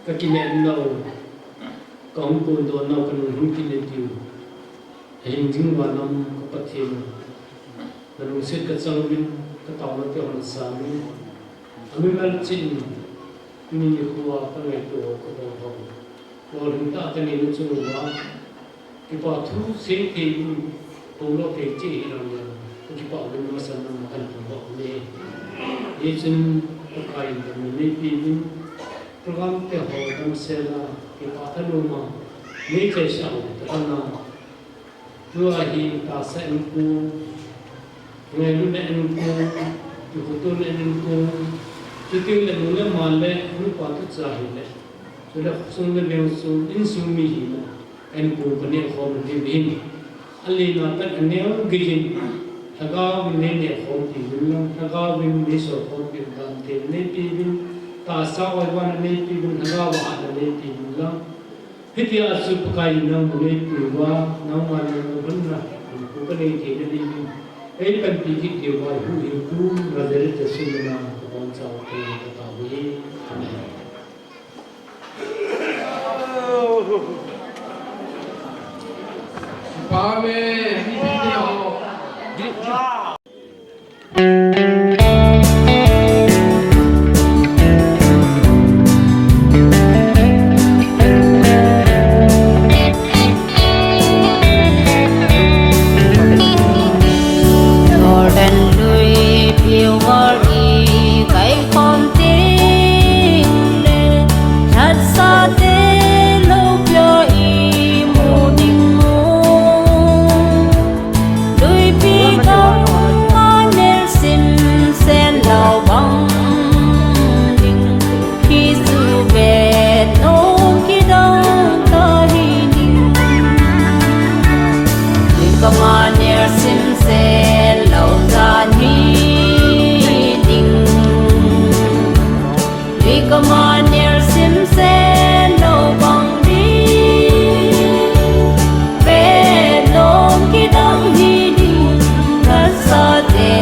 Ka kinepnau, ka hung kondohnau, ka nunghing kile diu. Ahin jing vanlam ka Pathen, na lungset ka chang uvin, ka taona te hon sang uvin. Amimal chin, tuni nikho a ka ngaito ka bol ho, lolhing tah ka neina chung uva, kipa thu seitheina, phongdoh thei cheh hi lou le, ka kipah uvin, masang a ka phongdoh uve. Hichun Pakai in damna neipeuvin, program te ho damsel a, kipa thanom a neichaisah u tah a, tua hi tahsa enkong, ngailutna enkong, kihotona enkong, chuteng le nu le ma le nupa tucha hile, chule sung le veng sung, insung mi hina enkong ka nehkhom diu ahin. Alen a pat aneo geiyin, Lhagao in nei nehkhompi uvin lang, Lhagao in nei solkhompi u dante neipeuvin, tahsa oivana neipeuvin, Lhagao a hatna neipeuvin lang. Hitia chu Pakai in nangma neipui uva, nangma nangma lhunna, enkong ka nei theina diuvin, eipanpi kit diuva, ihuhhingpu Nazareth Jesu mina ka bonchauva ka taove. Amen. Amen. Jordan lui piuva i kaikhom teng le, lhatsate loupi a imu ding u. Luipi gam a nelsim sen lou bang ding, hichu vet nom kidang tah hi ding. Luikam a nelsim sen lou chan hi ding. Luikam a nelsim sen lou bang ding, vet nom kidang hi ding. Lhatsate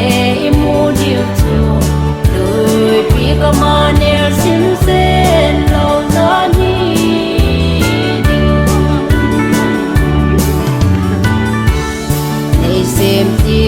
imu diu chu, luipi kam a nelsim sen lou chan hi ding. Nei sem ti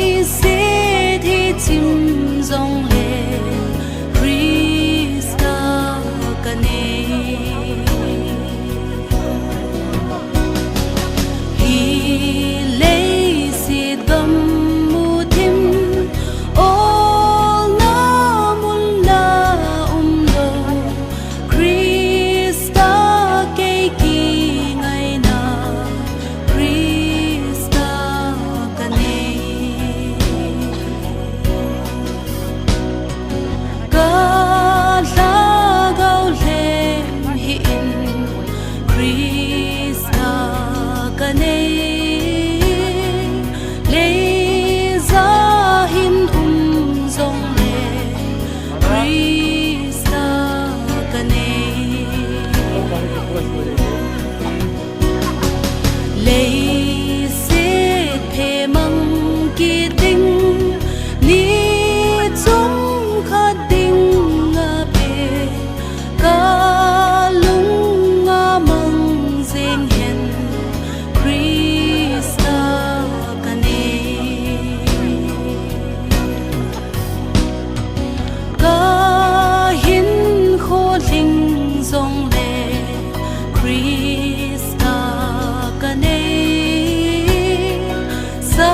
Leiset hi chim jongle Christa kanei. Hi leiset gam muthim olna munla umlou, Christa kei kingaina, Christa kanei. Kalhagao lhem hih in, Christa kanei. Leija hin um jongle Christa kanei. Leiset phe mang kit ding, ni chomkhat ding a pen kalunga mang jeng hen, Christa kanei. Kahinkho lhing jongle Christa kanei. Sa